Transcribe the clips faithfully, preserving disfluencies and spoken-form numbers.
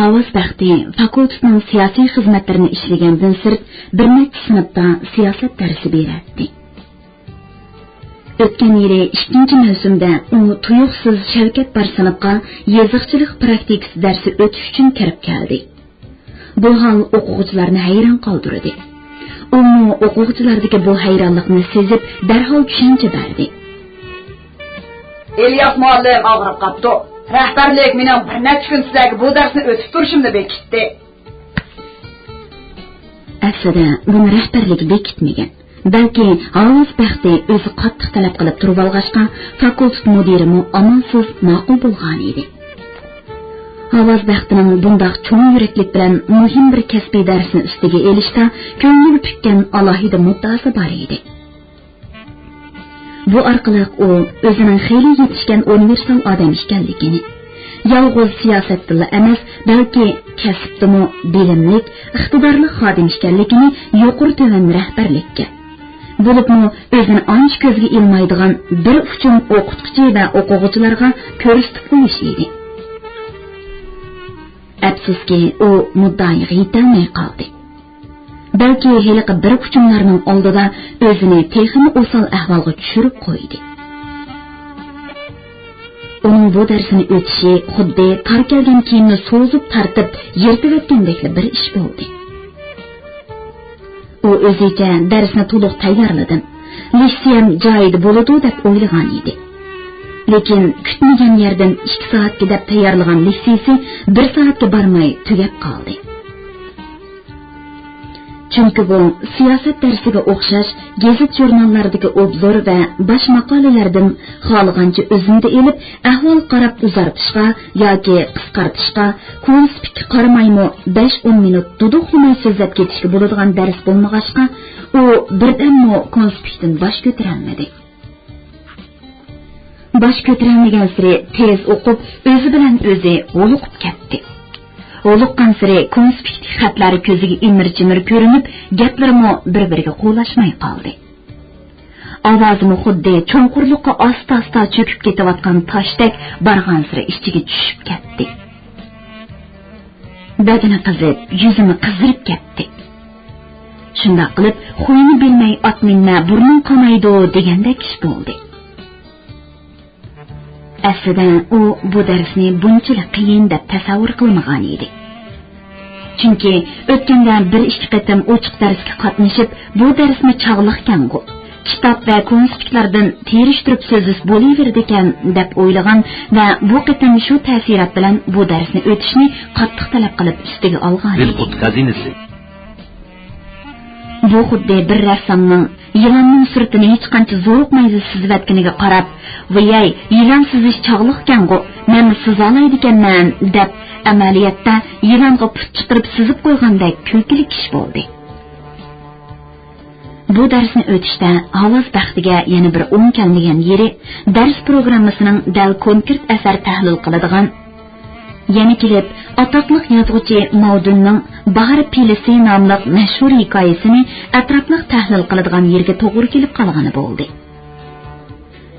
ئاۋاز بەختى فاكۇلتېتنىڭ سىياسىي خىزمەتلىرىنى ئىشلىگەندىن سىرت، بىر نەچچە سىنىپتا سىياسەت دەرسى بېرەتتى. ئۆتكەن يىلى ئىككىنچى مەۋسۇمدا ئۇ تۇيۇقسىز شەۋكەت بار سىنىپقا يېزىقچىلىق پراكتىكىسى دەرسى ئۆتۈش ئۈچۈن كىرىپ كەلدى. بۇ ھال ئوقۇغۇچىلارنى ھەيران قالدۇردى. ئۇمۇ ئوقۇغۇچىلاردىكى بۇ ھەيرانلىقنى سېزىپ، دەرھال چۈشەنچە بەردى. ئىلياس مۇئەللىم ئاغرىپ قاپتۇ. رەھبەرلىك مېنىڭ بىر نەچچە كۈن سىلەرگە بۇ دەرسنى ئۆتۈپ تۇرۇشۇمنى بېكىتتى. ئەسلىدە بۇنى رەھبەرلىك بېكىتمىگەن. بەلكى ھاۋاز بەختى ئۆزى قاتتىق تەلەپ قىلىپ تۇرۇۋالغاچقا، فاكۇلتېت مۇدىرىمۇ ئامالسىز ماقۇل بولغانىدى. ھاۋاز بەختىنىڭ بۇنداق چوڭ يۈرەكلىك بىلەن مۇھىم بىر كەسپىي دەرسنى ئۈستىگە ئېلىشتا كۆڭلىگە پۈككەن ئالاھىدە مۇددىئاسى بار ئىدى. بۇ ئارقىلىق ئۇ ئۆزىنىڭ خېلى يېتىشكەن ئۇنىۋېرسال ئادەم ئىكەنلىكىنى، يالغۇز سىياسەتتىنلا ئەمەس، بەلكى كەسىپتىمۇ بىلىملىك، ئىقتىدارلىق خادىم ئىكەنلىكىنى يۇقىرى تۆۋەن رەھبەرلىككە، بولۇپمۇ ئۆزىنى ئانچە كۆزگە ئىلمايدىغان بىر ئۇچۇم ئوقۇتقۇچى ۋە ئوقۇغۇچىلارغا كۆرسىتىپ قويۇش ئىدى. ئەپسۇسكى، ئۇ مۇددىئاغا يېتەلمەي قالدى. بەلكى ھېلىقى بىر ئۇچۇملارنىڭ ئالدىدا ئۆزىنى تېخىمۇ ئوسال ئەھۋالغا چۈشۈرۈپ قويدى. ئۇنىڭ بۇ دەرسنى ئۆتۈشى خۇددى تار كەلگەن كىيىمنى سوزۇپ تارتىپ يىرتىۋەتكەندەكلا بىر ئىش بولدى. ئۇ ئۆزىچە دەرسنى تولۇق تەييارلىدىم، لېكسىيەم جايىدا بولىدۇ دەپ ئويلىغان ئىدى. لېكىن كۈتمىگەن يەردىن ئىككى سائەتكە دەپ تەييارلىغان لېكسىيىسى بىر سائەتكە بارماي تۈگەپ قالدى. چۈنكى بۇ سىياسەت دەرسىگە ئوخشاش گېزىت-ژۇرناللاردىكى ئوبزور ۋە باش ماقالىلەردىن خالىغانچە ئۈزۈندە ئېلىپ، ئەھۋال قاراپ ئۇزارتىشقا ياكى قىسقارتىشقا، كونسپىككە قارىمايمۇ بەش-ئون مىنۇت دۇدۇقلىماي سۆزلەپ كېتىشكە بولىدىغان دەرس بولمىغاچقا، ئۇ بىردەممۇ كونسپىكتىن باش كۆتۈرەلمىدى. باش كۆتۈرەلمىگەنسېرى تېز ئوقۇپ، ئۆزى بىلەن ئۆزى ھولۇقۇپ كەتتى. ھولۇققانسېرى كونسپىكتىكى خەتلەر كۆزىگە ئىمىر-چىمىر كۆرۈنۈپ، گەپلىرىمۇ بىر-بىرىگە قولاشماي قالدى. ئاۋازىمۇ خۇددى چوڭقۇرلۇققا ئاستا-ئاستا چۆكۈپ كېتىۋاتقان تاشتەك بارغانسېرى ئىچىگە چۈشۈپ كەتتى. بەدىنى قىزىپ، يۈزىمۇ قىزىرىپ كەتتى. شۇنداق قىلىپ، خۇيىنى بىلمەي ئات مىنمە بۇرنۇڭ قانايدۇ دېگەندەك ئىش بولدى. ئەسلىدە ئۇ بۇ دەرسنى بۇنچىلىك قىيىن دەپ تەسەۋۋۇر قىلمىغان ئىدى. چۈنكى ئۆتكەندە بىر ئىككى قېتىم ئوچۇق دەرسكە قاتنىشىپ، بۇ دەرسمۇ چاغلىقكەنغۇ، كىتاب ۋە كونسپىكلاردىن تېرىشتۈرۈپ سۆزلىسە بولۇۋېرىدىكەن دەپ ئويلىغان ۋە بۇ قېتىم شۇ تەسىرات بىلەن بۇ دەرسنى ئۆتۈشنى قاتتىق تەلەپ قىلىپ ئۈستىگە ئالغان ئىدى. بۇ خۇددى بىر رەسسامنىڭ يىلاننىڭ سۈرىتىنى ھېچقانچە زورۇقمايلا سىزىۋەتكىنىگە قاراپ، ۋىيەي، يىلان سىزىش چاغلىقكەنغۇ، مەنمۇ سىزالايدىكەنمەن، دەپ، ئەمەلىيەتتە يىلانغا پۇت چىقىرىپ سىزىپ قويغاندەك كۈلكىلىك ئىش بولدى. بۇ دەرسنى ئۆتۈشتە ھاۋاز بەختىگە يەنە بىر ئوڭ كەلمىگەن يېرى، دەرس پروگراممىسىنىڭ دەل كونكرېت ئەسەر تەھلىل قىلىدىغان، يەنە كېلىپ، ئاتاقلىق يازغۇچى ماۋدۇننىڭ باھار پىلىسى ناملىق مەشھۇر ھېكايىسىنى ئەتراپلىق تەھلىل قىلىدىغان يېرىگە توغرا كېلىپ قالغىنى بولدى.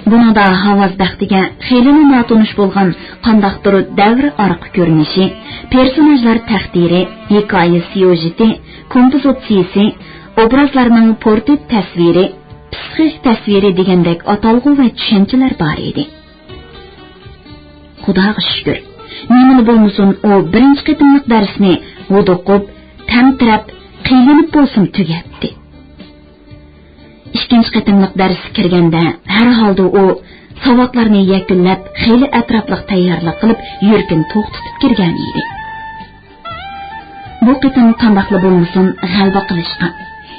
بۇنىڭدا ھاۋاز بەختىگە خېلىلا ناتونۇش بولغان قانداقتۇر دەۋر ئارقا كۆرۈنۈشى، پېرسوناژلار تەقدىرى، ھېكايە سيۇژېتى، كومپوزىتسىيىسى، ئوبرازلارنىڭ پورترېت تەسۋىرى، پسىخىك تەسۋىرى دېگەندەك ئاتالغۇ ۋە چۈشەنچىلەر بار ئىدى. خۇداغا شۈكۈر، نېمىلا بولمىسۇن، ئۇ بىرىنچى قېتىملىق دەرسنى ھودۇقۇپ، تەمتىرەپ، قىينىلىپ بولسىمۇ تۈگەتتى. ئىككىنچى قېتىملىق دەرسكە كىرگەندە، ھەر ھالدا ئۇ ساۋاقلارنى يەكۈنلەپ، خېلى ئەتراپلىق تەييارلىق قىلىپ، يۈرىكىنى توختىتىپ كىرگەن ئىدى. بۇ قېتىم قانداقلا بولمىسۇن، غەلىبە قىلىشقا،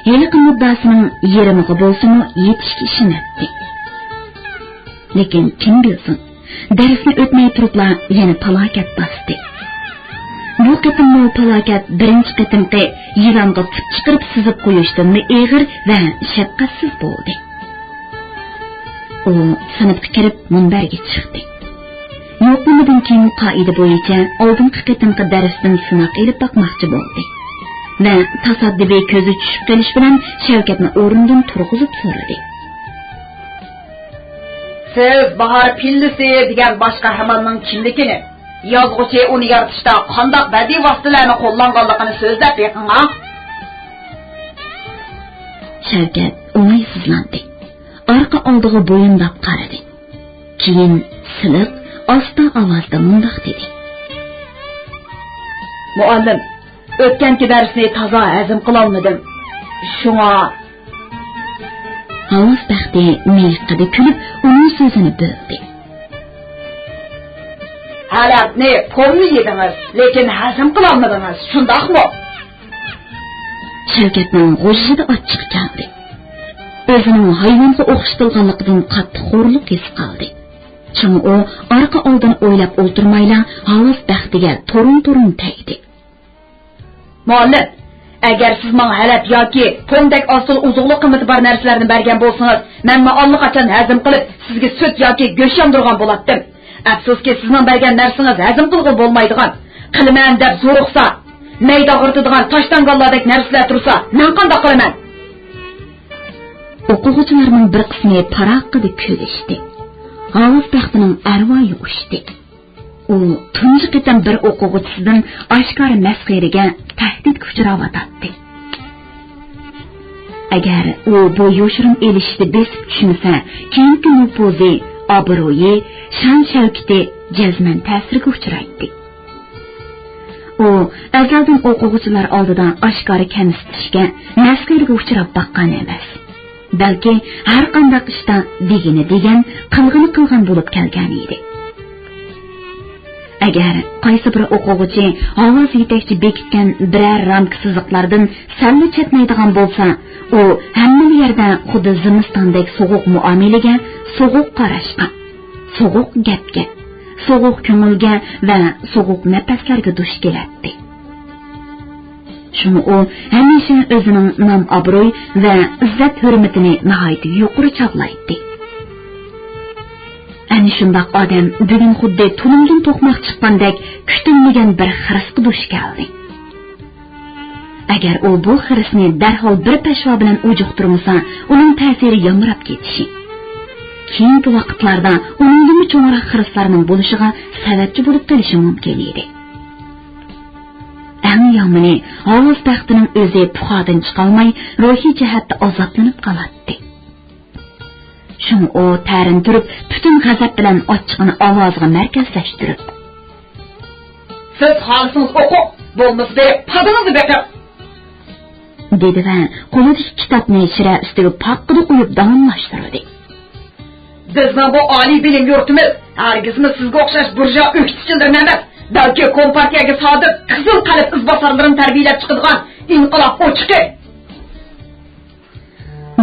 ھېلىقى مۇددىئاسىنىڭ يېرىمىغا بولسىمۇ يېتىشكە ئىشىنەتتى. لېكىن كىم بىلسۇن، دەرسنى ئۆتمەي تۇرۇپلا يەنە پالاكەت باستى. بۇ قېتىممۇ پالاكەت بىرىنچى قېتىمقى يىلانغا پۇت چىقىرىپ سىزىپ قويۇشتىنمۇ ئېغىر ۋە شەپقەتسىز بولدى. ئۇ سىنىپقا كىرىپ مۇنبەرگە چىقتى. يوقلىمىدىن كېيىن قائىدە بويىچە ئالدىنقى قېتىمقى دەرستىن سىناق ئېلىپ باقماقچى بولدى ۋە تاسادىپىي كۆزى چۈشۈپ قېلىش بىلەن شەۋكەتنى ئورنىدىن تۇرغۇزۇپ سورىدى. سىز باھار پىللىسى دېگەن باش قەھرىماننىڭ كىملىكىنى، يازغۇچى ئۇنى يارىتىشتا قانداق بەدىئىي ۋاسىتىلەرنى قوللانغانلىقىنى سۆزلەپ بېقىڭا. شەۋكەت ئوڭايسىزلاندى. ئارقا ئالدىغا بويۇنداپ قارىدى. كېيىن سىلىق، ئاستا ئاۋازدا مۇنداق دېدى. مۇئەللىم، ئۆتكەنكى دەرسنى تازا ھەزىم قىلالمىدىم. شۇڭا. ھاۋاز بەختى مىيىقىدا كۈلۈپ، ئۇنىڭ سۆزىنى بۆلدى. ھەلەپنى، پومنى يېدىڭىز، لېكىن ھەزىم قىلالمىدىڭىز، شۇنداقمۇ؟ شەۋكەتنىڭ غۇژژىدا ئاچچىقى كەلدى. ئۆزىنىڭ ھايۋانغا ئوخشىتىلغانلىقىدىن قاتتىق خورلۇق ھېس قىلدى. شۇڭا ئۇ ئارقا ئالدىنى ئويلاپ ئولتۇرمايلا ھاۋاز بەختىگە تورۇن-تورۇن تەگدى. مۇئەللىم، ئەگەر سىز ماڭا ھەلەپ ياكى پومدەك ئاز-تولا ئوزۇقلۇق قىممىتى بار نەرسىلەرنى بەرگەن بولسىڭىز، مەنمۇ ئاللىقاچان ھەزىم قىلىپ، سىزگە سۈت ياكى گۆش ياندۇرغان بولاتتىم. ئەپسۇسكى، سىزنىڭ بەرگەن نەرسىڭىز ھەزىم قىلغىلى بولمايدىغان، قىلىمەن دەپ زورۇقسا، مەيدە ئاغرىتىدىغان تاشتاڭگاللاردەك نەرسىلەر تۇرسا، مەن قانداق قىلىمەن؟ ئوقۇغۇچىلارنىڭ بىر قىسمى پاراققىدە كۈلۈشتى. ھاۋاز بەختىنىڭ ئەرۋايى ئۇچتى. ئۇ تۇنجى قېتىم بىر ئوقۇغۇچىسىدىن ئاشكارا مەسخىرىگە، تەھدىتكە ئۇچراۋاتاتتى. ئەگەر ئۇ بۇ يوشۇرۇن ئېلىشىشنى بېسىپ چۈشمىسە، كېيىنكى نوپۇزى، ئابرۇيى، شان-شەۋكىتى جەزمەن تەسىرگە ئۇچرايتتى. ئۇ ئەزەلدىن ئوقۇغۇچىلار ئالدىدا ئاشكارا كەمسىتىشكە، مەسخىرىگە ئۇچراپ باققان ئەمەس. بەلكى ھەرقانداق ئىشتا دېگىنى دېگەن، قىلغىنى قىلغان بولۇپ كەلگەن ئىدى. ئەگەر قايسى بىر ئوقۇغۇچى ھاۋاز يېتەكچى بېكىتكەن بىرەر رامكا سىزىقلاردىن سەللا چەتنەيدىغان بولسا، ئۇ ھەممىلا يەردە خۇددى زىمىستاندەك سوغۇق مۇئامىلىگە، سوغۇق قاراشقا، سوغۇق گەپكە، سوغۇق كۆڭۈلگە ۋە سوغۇق نەپەسلەرگە دۇچ كېلەتتى. شۇڭا ئۇ ھەمىشە ئۆزىنىڭ نام-ئابرۇي ۋە ئىززەت-ھۆرمىتىنى ناھايىتى يۇقىرى چاغلايتتى. ئەنە شۇنداق ئادەم بۈگۈن خۇددى تۇلۇمدىن توقماق چىققاندەك كۈتۈلمىگەن بىر خىرىسقا دۇچ كەلدى. ئەگەر ئۇ بۇ خىرىسنى دەرھال بىر پەشۋا بىلەن ئۇجۇقتۇرمىسا، ئۇنىڭ تەسىرى يامراپ كېتىشى، كېيىنكى ۋاقىتلاردا ئۇنىڭدىنمۇ چوڭراق خىرىسلارنىڭ بولۇشىغا سەۋەبچى بولۇپ قېلىشى مۇمكىن ئىدى. ئەڭ يامىنى، ھاۋاز بەختىنىڭ ئۆزى پۇخادىن چىقالماي، روھىي جەھەتتە ئازابلىنىپ قالاتتى. شۇڭا ئۇ تەرىنى تۈرۈپ، پۈتۈن غەزەپ بىلەن ئاچچىقىنى ئاۋازىغا مەركەزلەشتۈرۈپ، سىز خالىسىڭىز ئوقۇڭ، بولمىسا بېرىپ پادىڭىزنى بېقىڭ، دېدى ۋە قولىدىكى كىتابنى شىرە ئۈستىگە پاققىدە قويۇپ داۋاملاشتۇردى. بىزنىڭ بۇ ئالىي بىلىم يۇرتىمىز ھەرگىزمۇ سىزگە ئوخشاش بۇرژۇئا ئۆكتىچىلىرىنى ئەمەس، بەلكى كومپارتىيەگە سادىق قىزىل قەلب ئىزباسارلىرىنى تەربىيەلەپ چىقىدىغان ئىنقىلاب ئوچىقى.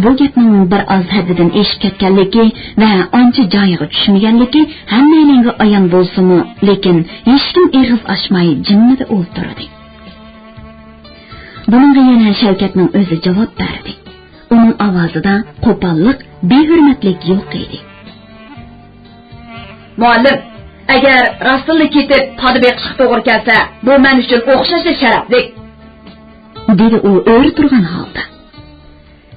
بۇ گەپنىڭ بىر ئاز ھەددىدىن ئېشىپ كەتكەنلىكى ۋە ئانچە جايىغا چۈشمىگەنلىكى ھەممەيلەنگە ئايان بولسىمۇ، لېكىن ھېچكىم ئېغىز ئاچماي جىممىدە ئولتۇردى. بۇنىڭغا يەنە شەۋكەتنىڭ ئۆزى جاۋاب بەردى. ئۇنىڭ ئاۋازىدا قوپاللىق، بىھۆرمەتلىك يوق ئىدى. مۇئەللىم، ئەگەر راستتىنلا كېتىپ پادا بېقىشقا توغرا كەلسە، بۇ مەن ئۈچۈن ئوخشاشلا شەرەپلىك، دېدى ئۇ ئۆرە تۇرغان ھالدا.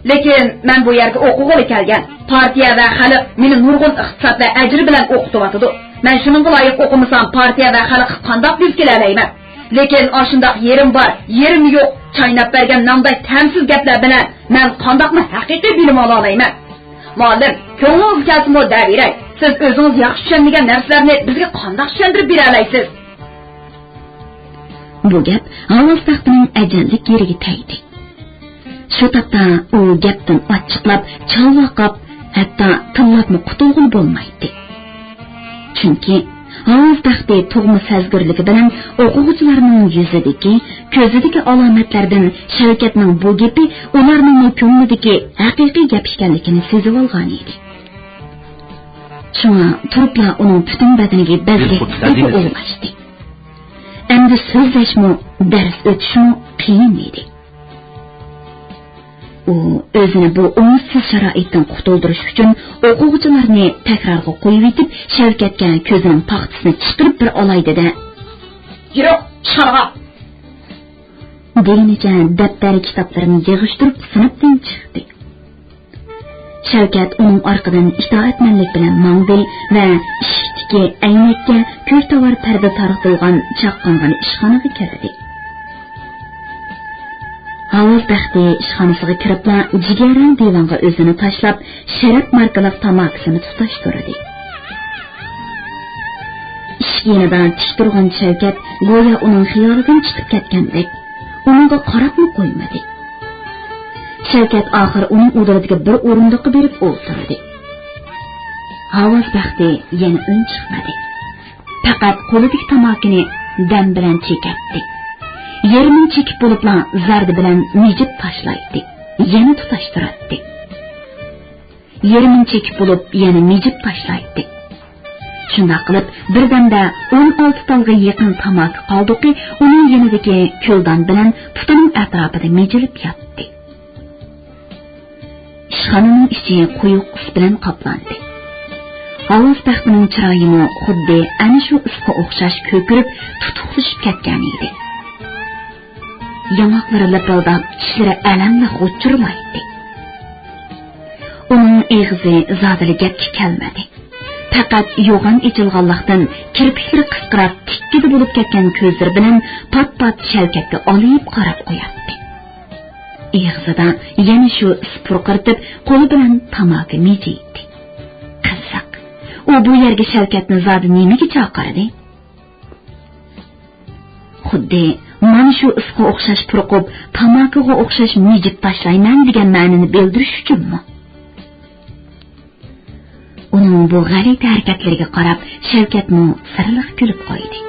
لېكىن مەن بۇ يەرگە ئوقۇغىلى كەلگەن. پارتىيە ۋە خەلق مېنى نۇرغۇن ئىقتىساد ۋە ئەجىر بىلەن ئوقۇتۇۋاتىدۇ. مەن شۇنىڭغا لايىق ئوقۇمىسام، پارتىيە ۋە خەلققە قانداق دۈز كېلەلەيمەن؟ لېكىن ئاشۇنداق يېرىم بار، يېرىمى يوق، چايناپ بەرگەن ناندەك تەمسىز گەپلەر بىلەن مەن قانداقمۇ ھەقىقىي بىلىم ئالالايمەن؟ مۇئەللىم، كۆڭلىڭىزگە كەلسىمۇ دەۋېرەي، سىز ئۆزىڭىز ياخشى چۈشەنمىگەن نەرسىلەرنى بىزگە قانداق چۈشەندۈرۈپ بېرەلەيسىز؟ بۇ گەپ ھاۋاز بەختىنىڭ ئەجەللىك يېرىگە تەگدى. شۇ تاپتا ئۇ گەپتىن ئاچچىقلاپ، چالۋاقاپ، ھەتتا تىللاپمۇ قۇتۇلغىلى بولمايتتى. چۈنكى ھاۋاز بەختى تۇغما سەزگۈرلۈكى بىلەن ئوقۇغۇچىلارنىڭ يۈزىدىكى، كۆزىدىكى ئالامەتلەردىن شەۋكەتنىڭ بۇ گېپى ئۇلارنىڭمۇ كۆڭلىدىكى ھەقىقىي گەپ ئىكەنلىكىنى سېزىۋالغانىدى. شۇڭا تۇرۇپلا ئۇنىڭ پۈتۈن بەدىنىگە بەزگەك تېپى ئۇلغاشتى. ئەمدى سۆزلەشمۇ، دەرس ئۆتۈشمۇ قىيىن ئىدى. ئۇ ئۆزىنى بۇ ئوڭۇشسىز شارائىتتىن قۇتۇلدۇرۇش ئۈچۈن ئوقۇغۇچىلارنى تەكرارغا قويۇۋېتىپ، شەۋكەتكە كۆزىنىڭ پاختىسىنى چىقىرىپ بىر ئالاي دېدى. يۈرۈڭ، ئىشخانىغا! دېگىنىچە دەپتەر كىتابلىرىنى يىغىشتۇرۇپ سىنىپتىن چىقتى. شەۋكەت ئۇنىڭ ئارقىدىن ئىتائەتمەنلىك بىلەن ماڭدى ۋە ئىشىكتىكى ئەينەككە كۆك تاۋار پەردە تارقىتىلغان چاققانغىنا ئىشخانىغا كىردى. ھاۋاز بەختى ئىشخانىسىغا كىرىپلا جىگەرەڭ دىۋانغا ئۆزىنى تاشلاپ، شەرەپ ماركىلىق تاماكىسىنى تۇتاشتۇردى. ئىشىك يېنىدا تىك تۇرغان شەۋكەت گويا ئۇنىڭ خىيالىدىن چىقىپ كەتكەندەك، ئۇنىڭغا قاراپمۇ قويمىدى. شەۋكەت ئاخىر ئۇنىڭ ئۇدۇلىدىكى بىر ئورۇندۇققا بېرىپ ئولتۇردى. ھاۋاز بەختى يەنە ئۈن چىقمىدى. پەقەت قولىدىكى تاماكىنى دەم بىلەن چېكەتتى. يېرىمىنى چېكىپ بولۇپلا زەردە بىلەن مىجىپ تاشلايتتى. يەنە تۇتاشتۇراتتى. يېرىمىنى چېكىپ بولۇپ يەنە مىجىپ تاشلايتتى. شۇنداق قىلىپ، بىردەمدە ئون ئالتە تالغا يېقىن تاماكا قالدۇقى ئۇنىڭ يېنىدىكى كۈلدان بىلەن پۇتىنىڭ ئەتراپىدا مىجىلىپ ياتتى. ئىشخانىنىڭ ئىچى قويۇق ئىس بىلەن قاپلاندى. ھاۋاز بەختىنىڭ چىرايىمۇ خۇددى ئەنە شۇ ئىسقا ئوخشاش كۆكىرىپ، تۇتۇقلىشىپ كەتكەن ئىدى. ياڭاقلىرى لىپىلداپ، چىشلىرى ئەلەملىك غۇچچۇرلايتتى. ئۇنىڭ ئېغىزى زادىلا گەپكە كەلمىدى. پەقەت يوغان ئېچىلغانلىقتىن، كىرپىكلىرى قىسقىراپ، تىككىدە بولۇپ كەتكەن كۆزلىرى بىلەن پات-پات شەۋكەتكە ئالىيىپ قاراپ قوياتتى. ئېغىزىدا يەنە شۇ ئىس پۇرقىرىتىپ، قولى بىلەن تاماكا مىجىيتتى. قىزىق، ئۇ بۇ يەرگە شەۋكەتنى زادى نېمىگە چاقىردى؟ خۇددى مانا شۇ ئىسقا ئوخشاش پۇرقۇپ، تاماكىغا ئوخشاش مىجىپ تاشلايمەن دېگەن مەنىنى بىلدۈرۈش ئۈچۈنمۇ؟ ئۇنىڭ بۇ غەلىتە ھەرىكەتلىرىگە قاراپ، شەۋكەتمۇ سىرلىق كۈلۈپ قويدى.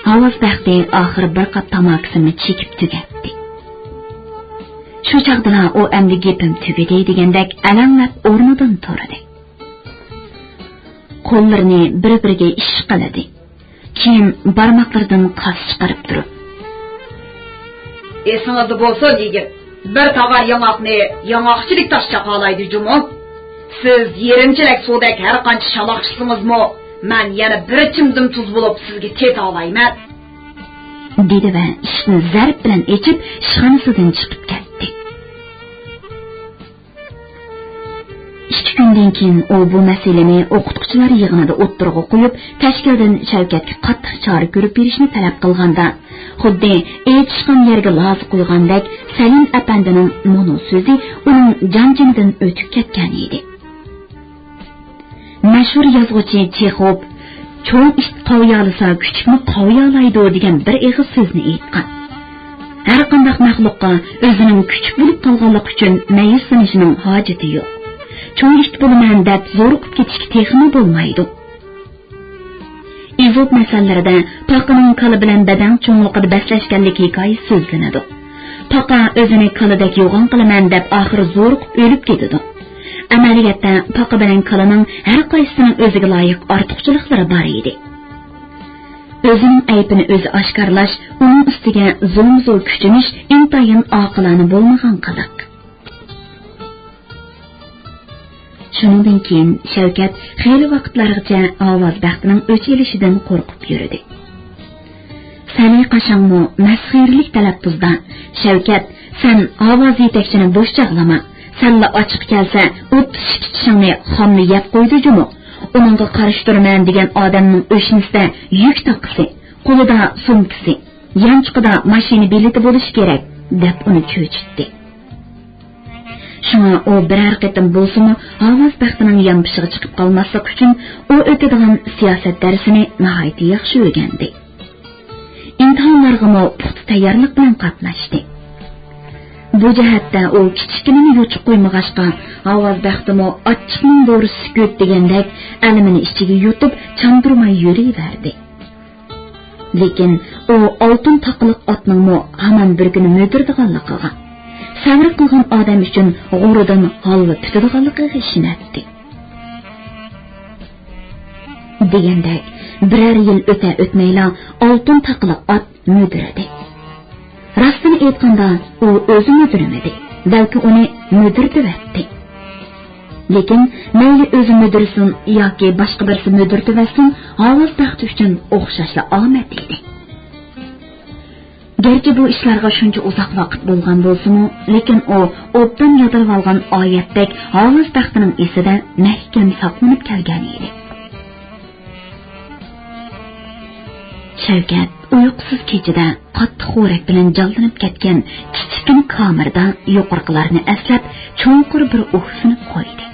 ھاۋاز بەختى ئاخىرى بىر قاپ تاماكىسىنى چېكىپ تۈگەتتى. شۇ چاغدىلا ئۇ ئەمدى گېپىم تۈگىدى دېگەندەك ئەلەڭلەپ ئورنىدىن تۇردى. قوللىرىنى بىر-بىرىگە ئىشقىلىدى. كېيىن بارماقلىرىدىن قاس چىقىرىپ تۇرۇپ، ئېسىڭىزدە بولسۇن، يىگىت، بىر تاغار ياڭاقنى ياڭاقچىلىك تاش چاقالايدۇ جۇمۇ. سىز يېرىمچىلەك سۇدەك ھەر قانچە شالاقلىسىڭىزمۇ، مەن يەنە بىر چىمدىم تۇز بولۇپ سىزگە تېتىلايمەن، دېدى ۋە ئىشىكنى زەرب بىلەن ئېچىپ، ئىشخانىسىدىن چىقىپ كەتتى. ئىككى كۈندىن كېيىن ئۇ بۇ مەسىلىنى ئوقۇتقۇچىلار يىغىنىدا ئوتتۇرىغا قويۇپ، تەشكىلدىن شەۋكەتكە قاتتىق چارە كۆرۈپ بېرىشنى تەلەپ قىلغاندا، خۇددى ئېچىشقان يەرگە لازا قويغاندەك، سەلىم ئەپەندىنىڭ مۇنۇ سۆزى ئۇنىڭ جان-جېنىدىن ئۆتۈپ كەتكەن ئىدى. مەشھۇر يازغۇچى چېخوف «چوڭ ئىت قاۋىيالىسا، كۈچۈكمۇ قاۋىيالايدۇ» دېگەن بىر ئېغىز سۆزنى ئېيتقان. ھەرقانداق مەخلۇققا ئۆزىنىڭ كۈچۈك بولۇپ قالغانلىقى ئۈچۈن مەيۈسلىنىشنىڭ ھاجىتى يوق. چوڭ ئىت بولىمەن دەپ زورۇقۇپ كېتىشكە تېخىمۇ بولمايدۇ. ئېزوپ مەسەللىرىدە پاقىنىڭ كالا بىلەن بەدەڭ چوڭلۇقىدا بەسلەشكەنلىك ھېكايىسى سۆزلىنىدۇ. پاقا ئۆزىنى كالىدەك يوغان قىلىمەن دەپ ئاخىرى زورۇقۇپ ئۆلۈپ كېتىدۇ. ئەمەلىيەتتە پاقا بىلەن كالىنىڭ ھەر قايسىسىنىڭ ئۆزىگە لايىق ئارتۇقچىلىقلىرى بار ئىدى. ئۆزىنىڭ ئەيىبىنى ئۆزى ئاشكارىلاش، ئۇنىڭ ئۈستىگە زورمۇ زور كۈچىنىش ئىنتايىن ئاقىلانە بولمىغان قىلىق. شۇنىڭدىن كېيىن شەۋكەت خېلى ۋاقىتلارغىچە ئاۋاز بەختىنىڭ ئۆچ ئېلىشىدىن قورقۇپ يۈردى. سەلەي قاشاڭمۇ مەسخىرىلىك تەلەپپۇزدا، «شەۋكەت، سەن ئاۋاز يېتەكچىنى بوش چاغلىما، سەنلا ئاچقا كەلسە ئوتتۇز ئىككى چىشىڭنى خاملا يەپ قويىدۇ جۇمۇ. ئۇنىڭغا قارشى تۇرىمەن دېگەن ئادەمنىڭ ئۆشنىسىدە يۈك تاقىسى، قولىدا سومكىسى، يانچۇقىدا ماشىنا بېلىتى بولۇشى كېرەك» دەپ ئۇنى چۆچۈتتى. شۇڭا ئۇ بىرەر قېتىم بولسىمۇ ئاۋاز بەختىنىڭ يانپېشىغا چىقىپ قالماسلىق ئۈچۈن ئۇ ئۆتىدىغان سىياسەت دەرسىنى ناھايىتى ياخشى ئۆگەندى. ئىمتىھانلارغىمۇ پۇختا تەييارلىق بىلەن قاتناشتى. بۇ جەھەتتە ئۇ كىچىككىنىمۇ يوچۇق قويمىغاچقا، ئاۋاز بەختىمۇ «ئاچچىقنىڭ دورىسى سۈكۈت» دېگەندەك ئەلىمىنى ئىچىگە يۇتۇپ، چاندۇرماي يۈرۈۋەردى. لېكىن ئۇ ئالتۇن تاقىلىق ئاتنىڭمۇ ھامان بىر كۈنى مۈدۈرىدىغانلىقىغا، سەۋر قىلغان ئادەم ئۈچۈن غورىدىن ھالۋا پۈتىدىغانلىقىغا ئىشىنەتتى. دېگەندەك، بىرەر يىل ئۆتە-ئۆتمەيلا ئالتۇن تاقىلىق ئات مۈدۈرىدى. راستىنى ئېيتقاندا، ئۇ ئۆزى مۈدۈرىمىدى، بەلكى ئۇنى مۈدۈرىتىۋەتتى. لېكىن مەيلى ئۆزى مۈدۈرسۇن ياكى باشقا بىرسى مۈدۈرىتىۋەتسۇن، ھاۋاز بەختى ئۈچۈن ئوخشاشلا ئامەت ئىدى. گەرچە بۇ ئىشلارغا شۇنچە ئۇزاق ۋاقىت بولغان بولسىمۇ، لېكىن ئۇ ئوبدان يادلىۋالغان ئايەتتەك ھاۋاز بەختىنىڭ ئېسىدە مەھكەم ساقلىنىپ كەلگەن ئىدى. شەۋكەت ئۇيقۇسىز كېچىدە قاتتىق خورەك بىلەن جانلىنىپ كەتكەن كىچىككىنە كامېردا يۇقىرىقىلارنى ئەسلەپ، چوڭقۇر بىر ئۇھسىنىپ قويدى.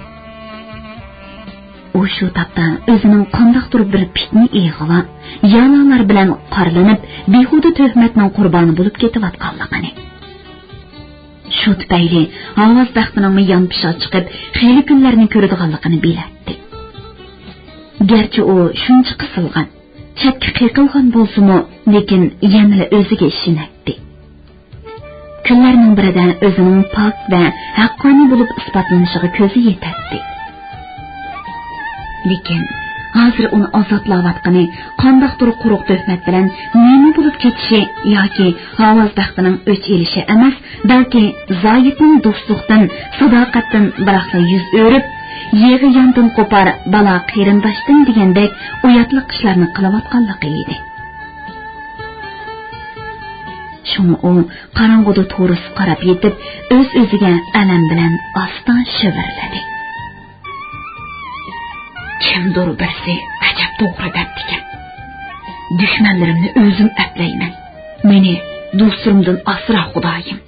ئۇ شۇ تاپتا ئۆزىنىڭ قانداقتۇر بىر پىتنە ئېغىۋا، يالالار بىلەن قارىلىنىپ، بىھۇدە تۆھمەتنىڭ قۇربانى بولۇپ كېتىۋاتقانلىقىنى، شۇ تۈپەيلى ھاۋاز بەختىنىڭمۇ يانپىشىغا چىقىپ، خېلى كۈنلەرنى كۆرىدىغانلىقىنى بىلەتتى. گەرچە ئۇ شۇنچە قىسىلغان، چەتكە قېقىلغان بولسىمۇ، لېكىن يەنىلا ئۆزىگە ئىشىنەتتى. كۈنلەرنىڭ بىرىدە ئۆزىنىڭ پاك ۋە ھەققانىي بولۇپ ئىسپاتلىنىشىغا كۆزى يېتەتتى. لېكىن ھازىر ئۇنى ئازابلاۋاتقىنى قانداقتۇر قۇرۇق تۆھمەت بىلەن نېمە بولۇپ كېتىشى ياكى ھاۋاز بەختىنىڭ ئۆچ ئېلىشى ئەمەس، بەلكى زايىتنىڭ دوستلۇقتىن، ساداقەتتىن بىراقلا يۈز ئۆرۈپ، يېغى ياندىن قوپار، بالا قېرىنداشتىن دېگەندەك ئۇياتلىق ئىشلارنى قىلىۋاتقانلىقى ئىدى. شۇڭا ئۇ قاراڭغۇدا تورۇسقا قاراپ يېتىپ، ئۆز-ئۆزىگە ئەلەم بىلەن ئاستا شىۋىرلىدى. كىمدۇر بىرسى ئەجەب توغرا دەپتىكەن. دۈشمەنلىرىمنى ئۆزۈم ئەپلەيمەن. مېنى دوستلىرىمدىن ئاسرا، خۇدايىم.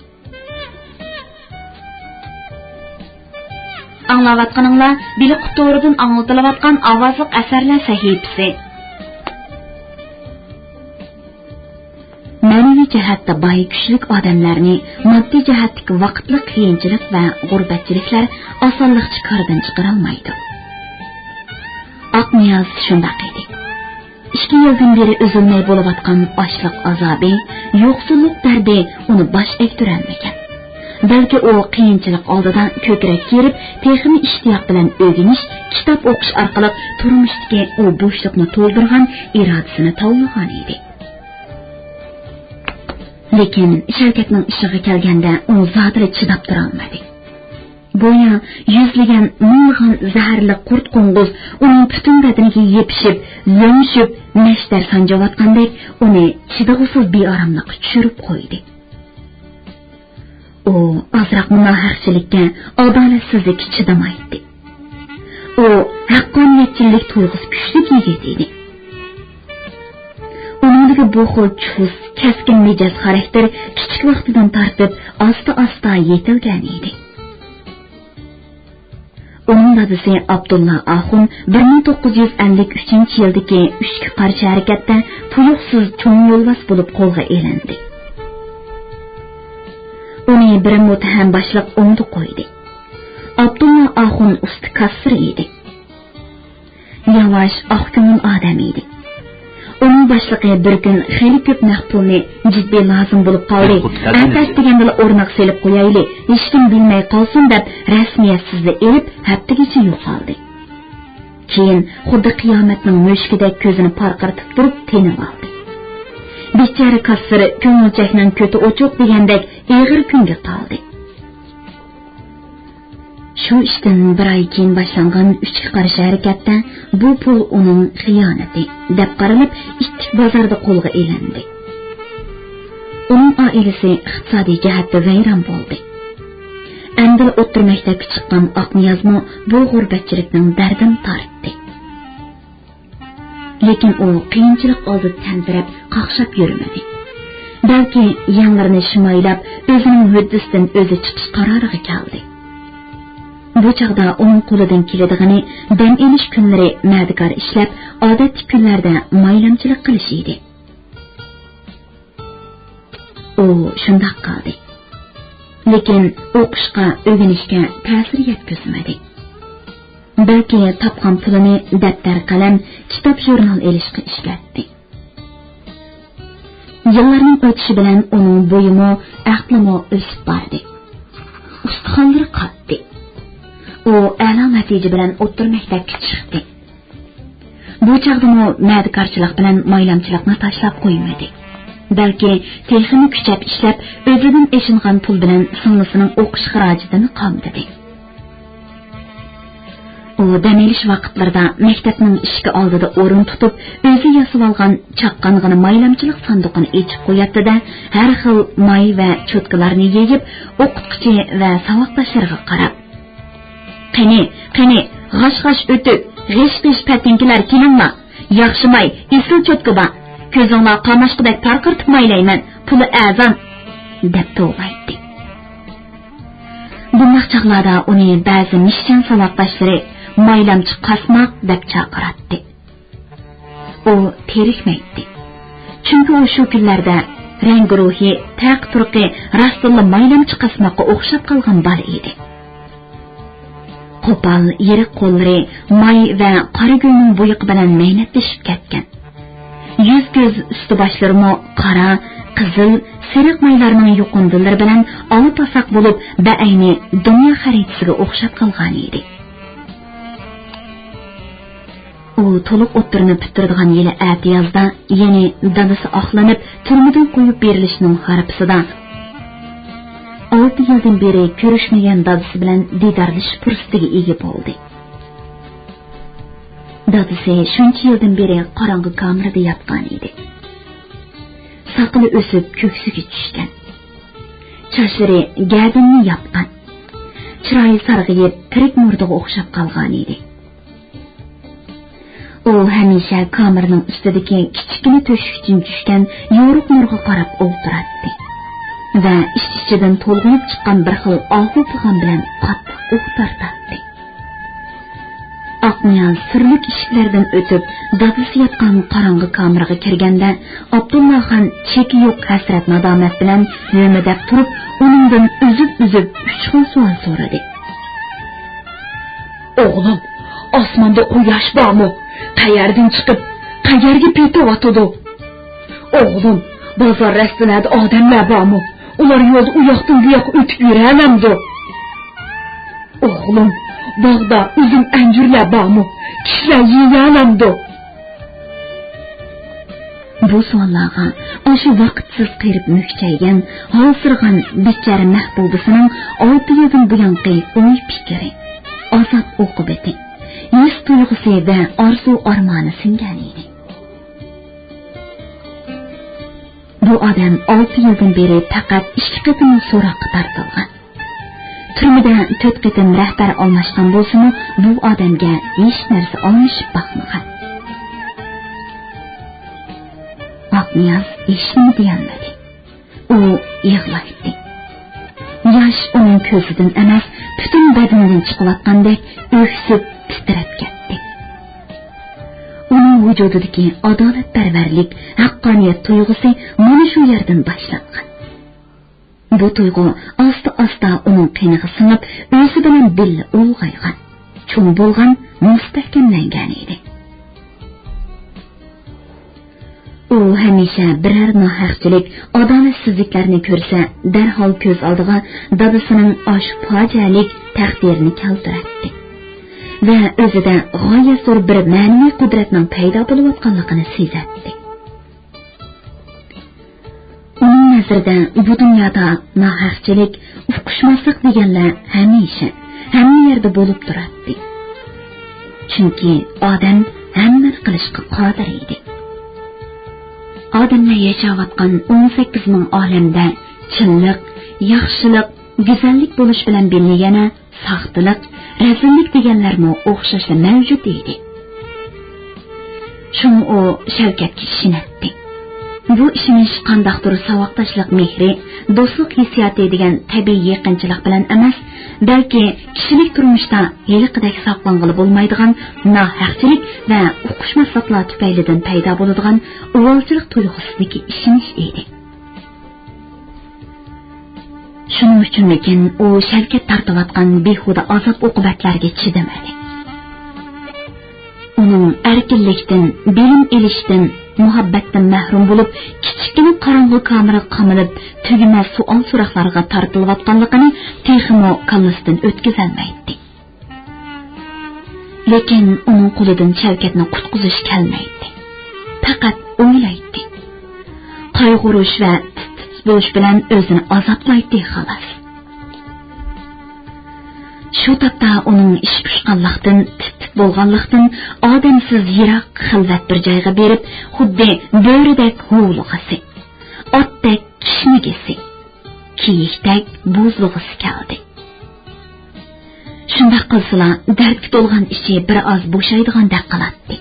ئاڭلاۋاتقىنىڭلار بىلىقۇت تورىدىن ئاڭلىتىلىۋاتقان ئاۋازلىق ئەسەرلەر سەھىپىسى. مەنىۋى جەھەتتە باي، كۈچلۈك ئادەملەرنى ماددىي جەھەتتىكى ۋاقىتلىق قىيىنچىلىق ۋە غۇربەتچىلىكلەر ئاسانلىقچە كاردىن چىقىرالمايدۇ. ئاقنىياز شۇنداق ئىدى. ئىككى يىلدىن بېرى ئۈزۈلمەي بولۇۋاتقان ئاچلىق ئازابى، يوقسۇللۇق دەردى ئۇنى باش ئەگدۈرەلمىگەن. بەلكى ئۇ قىيىنچىلىق ئالدىدا كۆكرەك كېرىپ، تېخىمۇ ئىشتىياق بىلەن ئۆگىنىش، كىتاب ئوقۇش ئارقىلىق تۇرمۇشتىكى ئۇ بوشلۇقنى تولدۇرغان ئىرادىسىنى تاۋلىغانىدى. لېكىن شەۋكەتنىڭ ئىشىغا كەلگەندە، ئۇ زادىلا چىداپ تۇرالمىدى. گويا يۈزلىگەن، مىڭلىغان زەھەرلىك قۇرت قوڭغۇز ئۇنىڭ پۈتۈن بەدىنىگە يېپىشىپ، لۆڭۈشۈپ، نەشتەر سانجىۋاتقاندەك ئۇنى چىدىغۇسىز بىئاراملىققا چۈشۈرۈپ قويدى. ئۇ ئازراقمۇ ناھەقچىلىككە، ئادالەتسىزلىككە چىدىمايتتى. ئۇ ھەققانىيەتچىللىك تۇيغۇسى كۈچلۈك يىگىت ئىدى. ئۇنىڭدىكى بۇ خىل چۇس، كەسكىن مىجەز خاراكتېر كىچىك ۋاقتىدىن تارتىپ ئاستا-ئاستا يېتىلگەن ئىدى. ئۇنىڭ دادىسى ئابدۇللا ئاخۇن بىر مىڭ توققۇز يۈز ئەللىك ئۈچىنچى يىلدىكى ئۈچكە قارشى ھەرىكەتتە تۇيۇقسىز چوڭ يولۋاس بولۇپ قولغا ئېلىندى. ئۇنى بىر مۇتتەھەم باشلىق ئوڭدا قويدى. ئابدۇللا ئاخۇن ئۇستا كاسسىر ئىدى. ياۋاش، ئاق كۆڭۈل ئادەم ئىدى. ئۇنىڭ باشلىقى بىر كۈن خېلى كۆپ نەق پۇلنى، جىددىي لازىم بولۇپ قالدى، ئەتەس دېگەندىلا ئورنىغا سېلىپ قويايلى، ھېچكىم بىلمەي قالسۇن دەپ رەسمىيەتسىزلا ئېلىپ، ھەپتىگىچە يوقالدى. كېيىن خۇددى قىيامەتنىڭ مۈشۈكىدەك كۆزىنى پارقىرىتىپ تۇرۇپ تېنىۋالدى. بىچارە كاسسىر كۆڭۈلچەكنىڭ كۆتى ئوچۇق دېگەندەك ئېغىر كۈنگە قالدى. شۇ ئىشتىن بىر ئاي كېيىن باشلانغان ئۈچكە قارشى ھەرىكەتتە بۇ پۇل ئۇنىڭ خىيانىتى دەپ قارىلىپ، ئىتتىك بازاردا قولغا ئېلىندى. ئۇنىڭ ئائىلىسى ئىقتىسادىي جەھەتتە ۋەيران بولدى. ئەمدىلا ئوتتۇرا مەكتەپكە چىققان ئاقنىيازمۇ بۇ غۇربەتچىلىكنىڭ دەردىنى تارتتى. لېكىن ئۇ قىيىنچىلىق ئالدىدا تەمتىرەپ، قاقشاپ يۈرمىدى. بەلكى يەڭلىرىنى شىمايلاپ، ئۆزىنىڭ ھۆددىسىدىن ئۆزى چىقىش قارارىغا كەلدى. بۇ چاغدا ئۇنىڭ قولىدىن كېلىدىغىنى دەم ئېلىش كۈنلىرى مەدىكار ئىشلەپ، ئادەتتىكى كۈنلەردە مايلامچىلىق قىلىش ئىدى. ئۇ شۇنداق قىلدى. لېكىن ئوقۇشقا، ئۆگىنىشكە تەسىر يەتكۈزمىدى. بەلكى تاپقان پۇلىنى دەپتەر، قەلەم، كىتاب، ژۇرنال ئېلىشقا ئىشلەتتى. يىللارنىڭ ئۆتۈشى بىلەن ئۇنىڭ بويىمۇ، ئەقلىمۇ ئۆسۈپ باردى. ئۇستىخانلىرى قاتتى. ئۇ ئەلا نەتىجە بىلەن ئوتتۇرا مەكتەپكە چىقتى. بۇ چاغدىمۇ مەدىكارچىلىق بىلەن مايلامچىلىقنى تاشلاپ قويمىدى. بەلكى تېخىمۇ كۈچەپ ئىشلەپ، ئۆزىدىن ئېشىنغان پۇل بىلەن سىڭلىسىنىڭ ئوقۇش خىراجىتىنى قامدىدى. ئۇ دەم ئېلىش ۋاقىتلىرىدا مەكتەپنىڭ ئىشىكى ئالدىدا ئورۇن تۇتۇپ، ئۆزى ياسىۋالغان چاققانغىنا مايلامچىلىق ساندۇقىنى ئېچىپ قوياتتى-دە، ھەر خىل ماي ۋە چوتكىلارنى يېيىپ، ئوقۇتقۇچى ۋە ساۋاقداشلىرىغا قاراپ، قېنى، قېنى، غاش-غاش ئۆتۈك، غىش-غىش پەتىنكىلەر كېلىڭلار. ياخشى ماي، ئېسىل چوتكا بار. كۆزۈڭلار قاماشقىدەك پارقىرىتىپ مايلايمەن، پۇلى ئەرزان، دەپ توۋلايتتى. بۇنداق چاغلاردا ئۇنى بەزى مىشچان ساۋاقداشلىرى مايلامچى قاسماق دەپ چاقىراتتى. ئۇ تېرىكمەيتتى. چۈنكى ئۇ شۇ كۈنلەردە رەڭگى روھى، تەقى تۇرقى راستتىنلا مايلامچى قاسماققا ئوخشاپ قالغان بالا ئىدى. قوپال، يىرىق قوللىرى ماي ۋە قارا گۈلنىڭ بويىقى بىلەن مەينەتلىشىپ كەتكەن. يۈز-كۆز، ئۈستى-باشلىرىمۇ قارا، قىزىل، سېرىق مايلارنىڭ يۇقۇندىلىرى بىلەن ئالا-پاساق بولۇپ، بەئەينى دۇنيا خەرىتىسىگە ئوخشاپ قالغان ئىدى. ئۇ تولۇق ئوتتۇرىنى پۈتتۈرىدىغان يىلى ئەتىيازدا يەنى دادىسى ئاقلىنىپ، تۈرمىدىن قويۇپ بېرىلىشىنىڭ ھارپىسىدا ئالتە يىلدىن بېرى كۆرۈشمىگەن دادىسى بىلەن دىدارلىشىش پۇرسىتىگە ئىگە بولدى. دادىسى شۇنچە يىلدىن بېرى قاراڭغۇ كامېردا ياتقان ئىدى. ساقىلى ئۆسۈپ كۆكسىگە چۈشكەن. چاچلىرى گەدىنىنى ياپقان. چىرايى سارغىيىپ، تىرىك مۇردىغا ئوخشاپ قالغان ئىدى. ئۇ ھەمىشە كامېرنىڭ ئۈستىدىكى كىچىككىنە تۆشۈكتىن چۈشكەن يورۇق نۇرغا قاراپ ئولتۇراتتى ۋە ئىچ-ئىچىدىن تولغىنىپ چىققان بىر خىل ئاھۇ پىغان بىلەن قاتتىق ئۇھ تارتاتتى. ئاقنىياز سۈرلۈك ئىشىكلەردىن ئۆتۈپ، دادىسى ياتقان قاراڭغۇ كامېرغا كىرگەندە، ئابدۇللاخان چېكى يوق ھەسرەت-نادامەت بىلەن ھۆمۈدەپ تۇرۇپ، ئۇنىڭدىن ئۈزۈپ-ئۈزۈپ ئۈچ خىل سوئال سورىدى. ئوغلۇم، ئاسماندا قۇياش بارمۇ؟ قەيەردىن چىقىپ، قەيەرگە پېتىۋاتىدۇ؟ ئوغلۇم، بازار رەستىلەردە ئادەملەر بارمۇ؟ ئۇلار يولدا ئۇ ياقتىن بۇ ياققا ئۆتۈپ يۈرەلەمدۇ؟ ئوغلۇم، باغدا ئۈزۈم ئەنجۈرلەر بارمۇ؟ كىشىلەر يېيەلەمدۇ؟ بۇ سوئاللارغا ئاشۇ ۋاقىتسىز قېرىپ مۈكچەيگەن، ھالسىرىغان بىچارە مەھبۇبىسىنىڭ ئالتە يىلدىن بۇيانقى ئوي-پىكرى، ئازاب-ئوقۇبىتى، ھېس-تۇيغۇسى ۋە ئارزۇ-ئارمانى سىڭگەن ئىدى. بۇ ئادەم ئالتە يىلدىن بېرى پەقەت ئىككى قېتىملا سوراققا تارتىلغان. تۈرمىدە تۆت قېتىم رەھبەر ئالماشقان بولسىمۇ، بۇ ئادەمگە ھېچ نەرسە ئالمىشىپ باقمىغان. ئاقنىياز ھېچنېمە دېيەلمىدى. ئۇ يىغلايتتى. ياش ئۇنىڭ كۆزىدىن ئەمەس، پۈتۈن بەدىنىدىن چىقىۋاتقاندەك ئۆكسۈپ، تىترەپ كەتتى. ئۇنىڭ ۋۇجۇدىدىكى ئادالەتپەرۋەرلىك، ھەققانىيەت تۇيغۇسى مانا شۇ يەردىن باشلانغان. بۇ تۇيغۇ ئاستا-ئاستا ئۇنىڭ قېنىغا سىڭىپ، ئۆزى بىلەن بىللە ئۇلغايغان، چوڭ بولغان، مۇستەھكەملەنگەن ئىدى. ئۇ ھەمىشە بىرەر ناھەقچىلىك، ئادالەتسىزلىكلەرنى كۆرسە، دەرھال كۆز ئالدىغا دادىسىنىڭ ئاشۇ پاجىئەلىك تەقدىرىنى كەلتۈرەتتى ۋە ئۆزىدە غايەت زور بىر مەنىۋى قۇدرەتنىڭ پەيدا بولۇۋاتقانلىقىنى سېزەتتى. ئۇنىڭ نەزىرىدە بۇ دۇنيادا ناھەقچىلىك، ئۇقۇشماسلىق دېگەنلەر ھەمىشە، ھەممە يەردە بولۇپ تۇراتتى. چۈنكى ئادەم ھەممىنى قىلىشقا قادىر ئىدى. ئادەملەر ياشاۋاتقان ئون سەككىز مىڭ ئالەمدە چىنلىق، ياخشىلىق، گۈزەللىك بولۇش بىلەن بىللە يەنە ساختىلىق، رەزىللىك دېگەنلەرمۇ ئوخشاشلا مەۋجۇت ئىدى. شۇڭا ئۇ شەۋكەتكە ئىشىنەتتى. بۇ ئىشىنىش قانداقتۇر ساۋاقداشلىق مېھرى، دوستلۇق ھېسسىياتى دېگەن تەبىئىي يېقىنچىلىق بىلەن ئەمەس، بەلكى كىشىلىك تۇرمۇشتا ھېلىقىدەك ساقلانغىلى بولمايدىغان ناھەقچىلىك ۋە ئۇقۇشماسلىقلار تۈپەيلىدىن پەيدا بولىدىغان ئۇۋالچىلىق تۇيغۇسىدىكى ئىشىنىش ئىدى. شۇنىڭ ئۈچۈنمىكىن، ئۇ شەۋكەت تارتىۋاتقان بىھۇدە ئازاب-ئوقۇبەتلەرگە چىدىمىدى. ئۇنىڭ ئەركىنلىكتىن، بىلىم ئېلىشتىن، مۇھەببەتتىن مەھرۇم بولۇپ، كىچىككىنە قاراڭغۇ كامېرغا قامىلىپ، تۈگىمەس سوئال-سوراقلارغا تارتىلىۋاتقانلىقىنى تېخىمۇ كاللىسىدىن ئۆتكۈزەلمەيتتى. لېكىن ئۇنىڭ قولىدىن شەۋكەتنى قۇتقۇزۇش كەلمەيتتى. پەقەت ئويلايتتى. قايغۇرۇش ۋە تىت-تىت بولۇش بىلەن ئۆزىنى ئازابلايتتى، خالاس. شۇ تاپتا ئۇنىڭ ئىشى پۇشقانلىقتىن، تىت-تىت بولغانلىقتىن، ئادەمسىز يىراق خىلۋەت بىر جايغا بېرىپ، خۇددى بۆرىدەك ھۇۋلىغۇسى، ئاتتەك كىشنىگۈسى، كىيىكتەك بوزلىغۇسى كەلدى. شۇنداق قىلسىلا، دەردكە تولغان ئىچى بىر ئاز بوشايدىغاندەك قىلاتتى.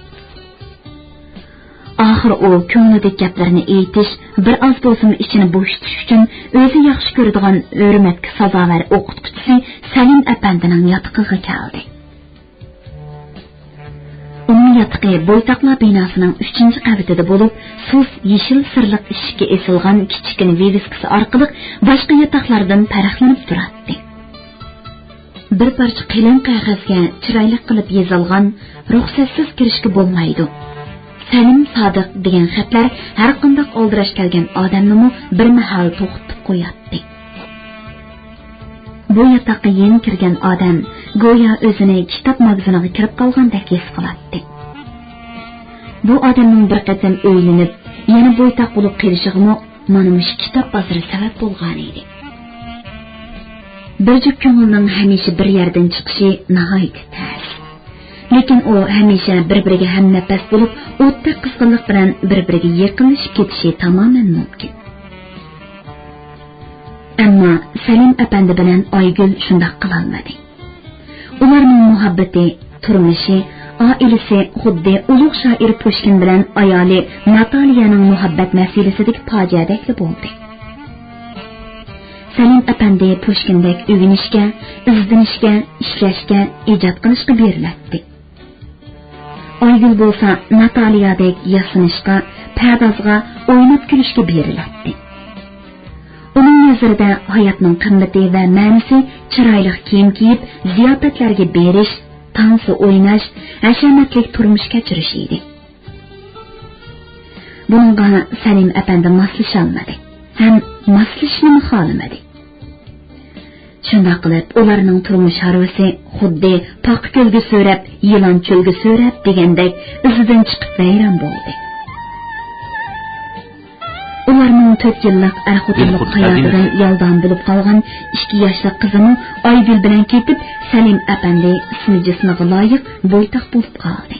ئاخىرى ئۇ كۆڭلىدىكى گەپلىرىنى ئېيتىش، بىر ئاز بولسىمۇ ئىچىنى بوشىتىش ئۈچۈن ئۆزى ياخشى كۆرىدىغان ھۆرمەتكە سازاۋەر ئوقۇتقۇچىسى سەلىم ئەپەندىنىڭ ياتىقىغا كەلدى. ئۇنىڭ ياتىقى بويتاقلار بىناسىنىڭ ئۈچىنچى قەۋىتىدە بولۇپ، سۇس يېشىل سىرلىق ئىشىككە ئېسىلغان كىچىككىنە ۋىۋىسكىسى ئارقىلىق باشقا ياتاقلاردىن پەرقلىنىپ تۇراتتى. بىر پارچە قېلىن قەغەزگە چىرايلىق قىلىپ يېزىلغان: «رۇخسەتسىز كىرىشكە بولمايدۇ. سەلىم سادىق» دېگەن خەتلەر ھەرقانداق ئالدىراش كەلگەن ئادەمنىمۇ بىر مەھەل توختىتىپ قوياتتى. بۇ ياتاققا يېڭى كىرگەن ئادەم گويا ئۆزىنى كىتاب ماگىزىنىغا كىرىپ قالغاندەك ھېس قىلاتتى. بۇ ئادەمنىڭ بىر قېتىم ئۆيلىنىپ، يەنە بويتاق بولۇپ قېلىشىغىمۇ مانا مۇشۇ كىتاب بازىرى سەۋەب بولغانىدى. بىر جۈپ كۆڭۈلنىڭ ھەمىشە بىر يەردىن چىقىشى ناھايىتى تەس. لېكىن ئۇ ھەمىشە بىر-بىرىگە ھەمنەپەس بولۇپ، ئوتتەك قىزغىنلىق بىلەن بىر-بىرىگە يېقىنلىشىپ كېتىشى تامامەن مۇمكىن. ئەمما سەلىم ئەپەندى بىلەن ئايگۈل شۇنداق قىلالمىدى. ئۇلارنىڭ مۇھەببىتى، تۇرمۇشى، ئائىلىسى خۇددى ئۇلۇغ شائىر پۇشكىن بىلەن ئايالى ناتالىيەنىڭ مۇھەببەت مەسىلىسىدىكى پاجىئەدەكلا بولدى. سەلىم ئەپەندى پۇشكىندەك ئۆگىنىشكە، ئىزدىنىشكە، ئىشلەشكە، ئىجاد قىلىشقا بېرىلەتتى. ئايگۈل بولسا ناتالىيەدەك ياسىنىشقا، پەردازغا، ئويناپ كۈلۈشكە بېرىلەتتى. ئۇنىڭ نەزىرىدە ھاياتنىڭ قىممىتى ۋە مەنىسى چىرايلىق كىيىم كىيىپ، زىياپەتلەرگە بېرىش، تانسا ئويناش، ھەشەمەتلىك تۇرمۇش كەچۈرۈش ئىدى. بۇنىڭغا سەلىم ئەپەندى ماسلىشالمىدى ھەم ماسلىشىشنىمۇ خالىمىدى. شۇنداق قىلىپ، ئۇلارنىڭ تۇرمۇش ھارۋىسى خۇددى «پاقا كۆلگە سۆرەپ، يىلان چۆلگە سۆرەپ» دېگەندەك ئىزىدىن چىقىپ ۋەيران بولدى. ئۇلارنىڭ تۆت يىللىق ئەر-خوتۇنلۇق ھاياتىدىن يالدام بولۇپ قالغان ئىككى ياشلىق قىزىمۇ ئايگۈل بىلەن كېتىپ، سەلىم ئەپەندى ئىسمى جىسمىغا لايىق بويتاق بولۇپ قالدى.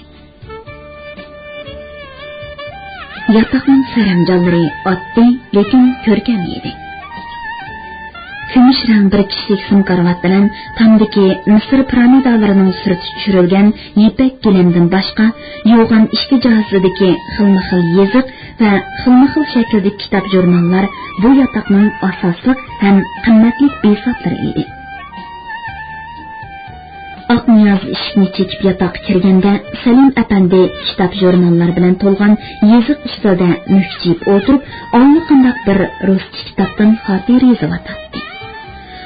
ياتاقنىڭ سەرەمجانلىرى ئاددىي، لېكىن كۆركەم ئىدى. كۈمۈش رەڭ بىر كىشىلىك سىم كارىۋات بىلەن تامدىكى مىسىر پىرامىدالىرىنىڭ سۈرىتى چۈشۈرۈلگەن يىپەك گىلەمدىن باشقا، يوغان ئىككى جاھازىدىكى خىلمۇ خىل يېزىق ۋە خىلمۇ خىل شەكىلدىكى كىتاب-ژۇرناللار بۇ ياتاقنىڭ ئاساسلىق ھەم قىممەتلىك بىساتلىرى ئىدى. ئاقنىياز ئىشىكنى چېكىپ ياتاققا كىرگەندە، سەلىم ئەپەندى كىتاب-ژۇرناللار بىلەن تولغان يېزىق ئۈستەلدە مۈكچىيىپ ئولتۇرۇپ، ئاللىقانداق بىر رۇسچە كىتابتىن خاتىرە يېزىۋاتاتتى.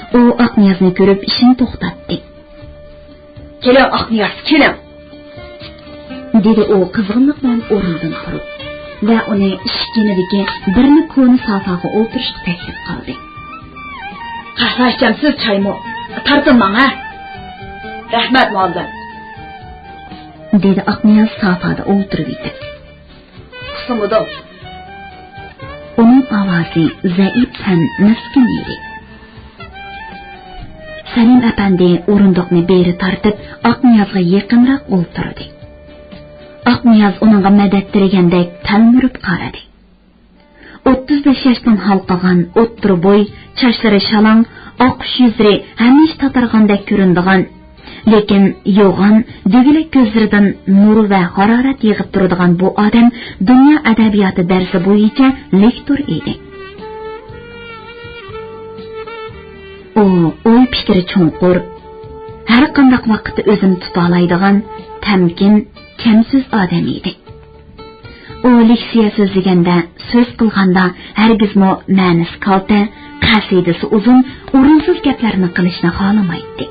ئۇ ئاقنىيازنى كۆرۈپ ئىشىنى توختاتتى. «كېلىڭ، ئاقنىياز، كېلىڭ!» دېدى ئۇ قىزغىنلىق بىلەن ئورنىدىن تۇرۇپ ۋە ئۇنى ئىشىك يېنىدىكى بىرمۇ كونا سافاغا ئولتۇرۇشقا تەكلىپ قىلدى. «قەھۋە ئىچەمسىز، چايمۇ؟ تارتىنماڭ، ھە!» «رەھمەت، مۇئەللىم!» دېدى ئاقنىياز سافادا ئولتۇرۇۋېتىپ. «قىسىمىدىم.» ئۇنىڭ ئاۋازى زەئىپ ھەم مەسكىن ئىدى. سەلىم ئەپەندى ئورۇندۇقنى بېرى تارتىپ، ئاقنىيازغا يېقىنراق ئولتۇردى. ئاقنىياز ئۇنىڭغا مەدەت تىلىگەندەك تەلمۈرۈپ قارىدى. ئوتتۇز بەش ياشتىن ھالقىغان، ئوتتۇرا بوي، چاچلىرى شالاڭ، ئاققۇچ يۈزلىرى ھەمىشە تاتارغاندەك كۆرۈنىدىغان، لېكىن يوغان، دۈگىلەك كۆزلىرىدىن نۇر ۋە ھارارەت يېغىپ تۇرىدىغان بۇ ئادەم دۇنيا ئەدەبىياتى دەرسى بويىچە لېكتور ئىدى. ئۇ ئوي-پىكرى چوڭقۇر، ھەرقانداق ۋاقىتتا ئۆزىنى تۇتالايدىغان، تەمكىن، كەمسۆز ئادەم ئىدى. ئۇ لېكسىيە سۆزلىگەندە، سۆز قىلغاندا ھەرگىزمۇ مەنىسى كالتە، قەسىدىسى ئۇزۇن، ئورۇنسىز گەپلەرنى قىلىشنى خالىمايتتى.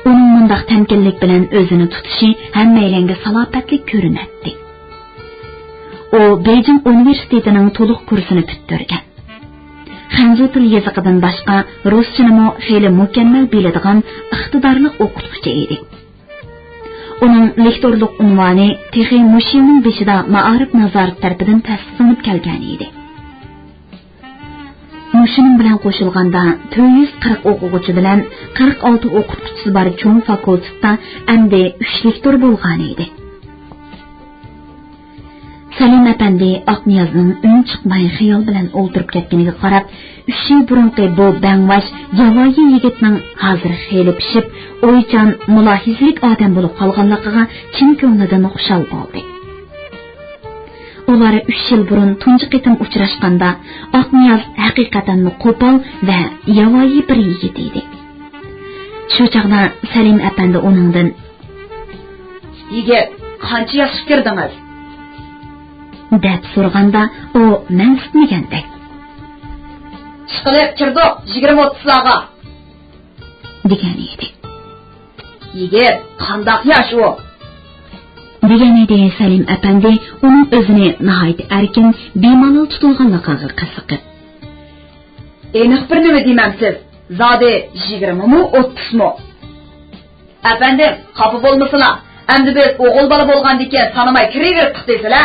ئۇنىڭ مۇنداق تەمكىنلىك بىلەن ئۆزىنى تۇتۇشى ھەممەيلەنگە سالاپەتلىك كۆرۈنەتتى. ئۇ بېيجىڭ ئۇنىۋېرسىتېتىنىڭ تولۇق كۇرسىنى پۈتتۈرگەن. خەنزۇ تىل يېزىقىدىن باشقا، رۇسچىنىمۇ خېلى مۇكەممەل بىلىدىغان ئىقتىدارلىق ئوقۇتقۇچى ئىدى. ئۇنىڭ لېكتورلۇق ئۇنۋانى تېخى مۇشۇ يىلنىڭ بېشىدا مائارىپ نازارىتى تەرىپىدىن تەستىقلىنىپ كەلگەنىدى. مۇشۇنىڭ بىلەن قوشۇلغاندا، تۆت يۈز قىرىق ئوقۇغۇچى بىلەن قىرىق ئالتە ئوقۇتقۇچىسى بار چوڭ فاكۇلتېتتا ئەمدى ئۈچ لېكتور بولغانىدى. سەلىم ئەپەندى ئاقنىيازنىڭ ئۈن چىقماي خىيال بىلەن ئولتۇرۇپ كەتكىنىگە قاراپ، ئۈچ يىل بۇرۇنقى بۇ بەڭۋاش ياۋايى يىگىتنىڭ ھازىر خېلى پىشىپ، ئويچان، مۇلاھىزىلىك ئادەم بولۇپ قالغانلىقىغا چىن كۆڭلىدىن خۇشال بولدى. ئۇلار ئۈچ يىل بۇرۇن تۇنجى قېتىم ئۇچراشقاندا، ئاقنىياز ھەقىقەتەنمۇ قوپال ۋە ياۋايى بىر يىگىت ئىدى. شۇ چاغدا سەلىم ئەپەندى ئۇنىڭدىن، يىگىت، قانچە ياشقا كىردىڭىز؟ دەپ سورىغاندا، ئۇ مەنسىتمىگەندەك، ئىشقىلىپ كىردۇق، يىگىرمە ئوتتۇزلارغا. دېگەن ئىدى. يىگىت، قانداق ياش ئۇ؟ دېگەن ئىدى سەلىم ئەپەندى ئۇنىڭ ئۆزىنى ناھايىتى ئەركىن، بىمالال تۇتۇلغانلىقىغا قىزىقىپ. ئېنىق بىر نېمە دېمەمسىز؟ زادى يىگىرمىمۇ، ئوتتۇزمۇ؟ ئەپەندىم، خاپا بولمىسىلا، ئەمدى بىز ئوغۇل بالا بولغاندىكىن سانىماي كىرىۋېرىپتۇق دېسىلە.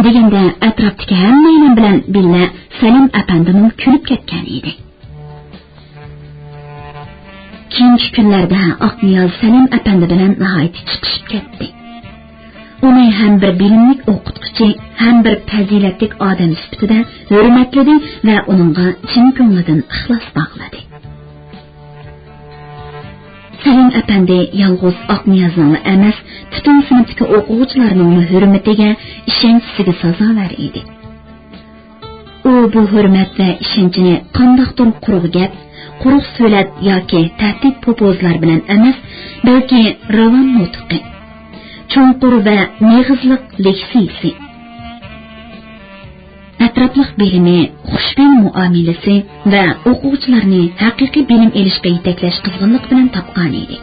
دېگەندە ئەتراپتىكى ھەممەيلەن بىلەن بىللە سەلىم ئەپەندىمۇ كۈلۈپ كەتكەن ئىدى. كېيىنكى كۈنلەردە ئاقنىياز سەلىم ئەپەندى بىلەن ناھايىتى چىقىشىپ كەتتى. ئۇنى ھەم بىر بىلىملىك ئوقۇتقۇچى، ھەم بىر پەزىلەتلىك ئادەم سۈپىتىدە ھۆرمەتلىدى ۋە ئۇنىڭغا چىن كۆڭلىدىن ئىخلاس باغلىدى. سەلىم ئەپەندى يالغۇز ئاقنىيازنىڭلا ئەمەس، پۈتۈن سىنىپتىكى ئوقۇغۇچىلارنىڭمۇ ھۆرمىتىگە، ئىشەنچىسىگە سازاۋەر ئىدى. ئۇ بۇ ھۆرمەت ۋە ئىشەنچنى قانداقتۇر قۇرۇق گەپ، قۇرۇق سۆلەت ياكى تەھدىت پوپوزلار بىلەن ئەمەس، بەلكى راۋان نۇتقى، چوڭقۇر ۋە مېغىزلىق لېكسىيىسى، ئەتراپلىق بىلىمى، خۇشپەن مۇئامىلىسى ۋە ئوقۇغۇچىلارنى ھەقىقىي بىلىم ئېلىشقا يېتەكلەش قىزغىنلىقى بىلەن تاپقان ئىدى.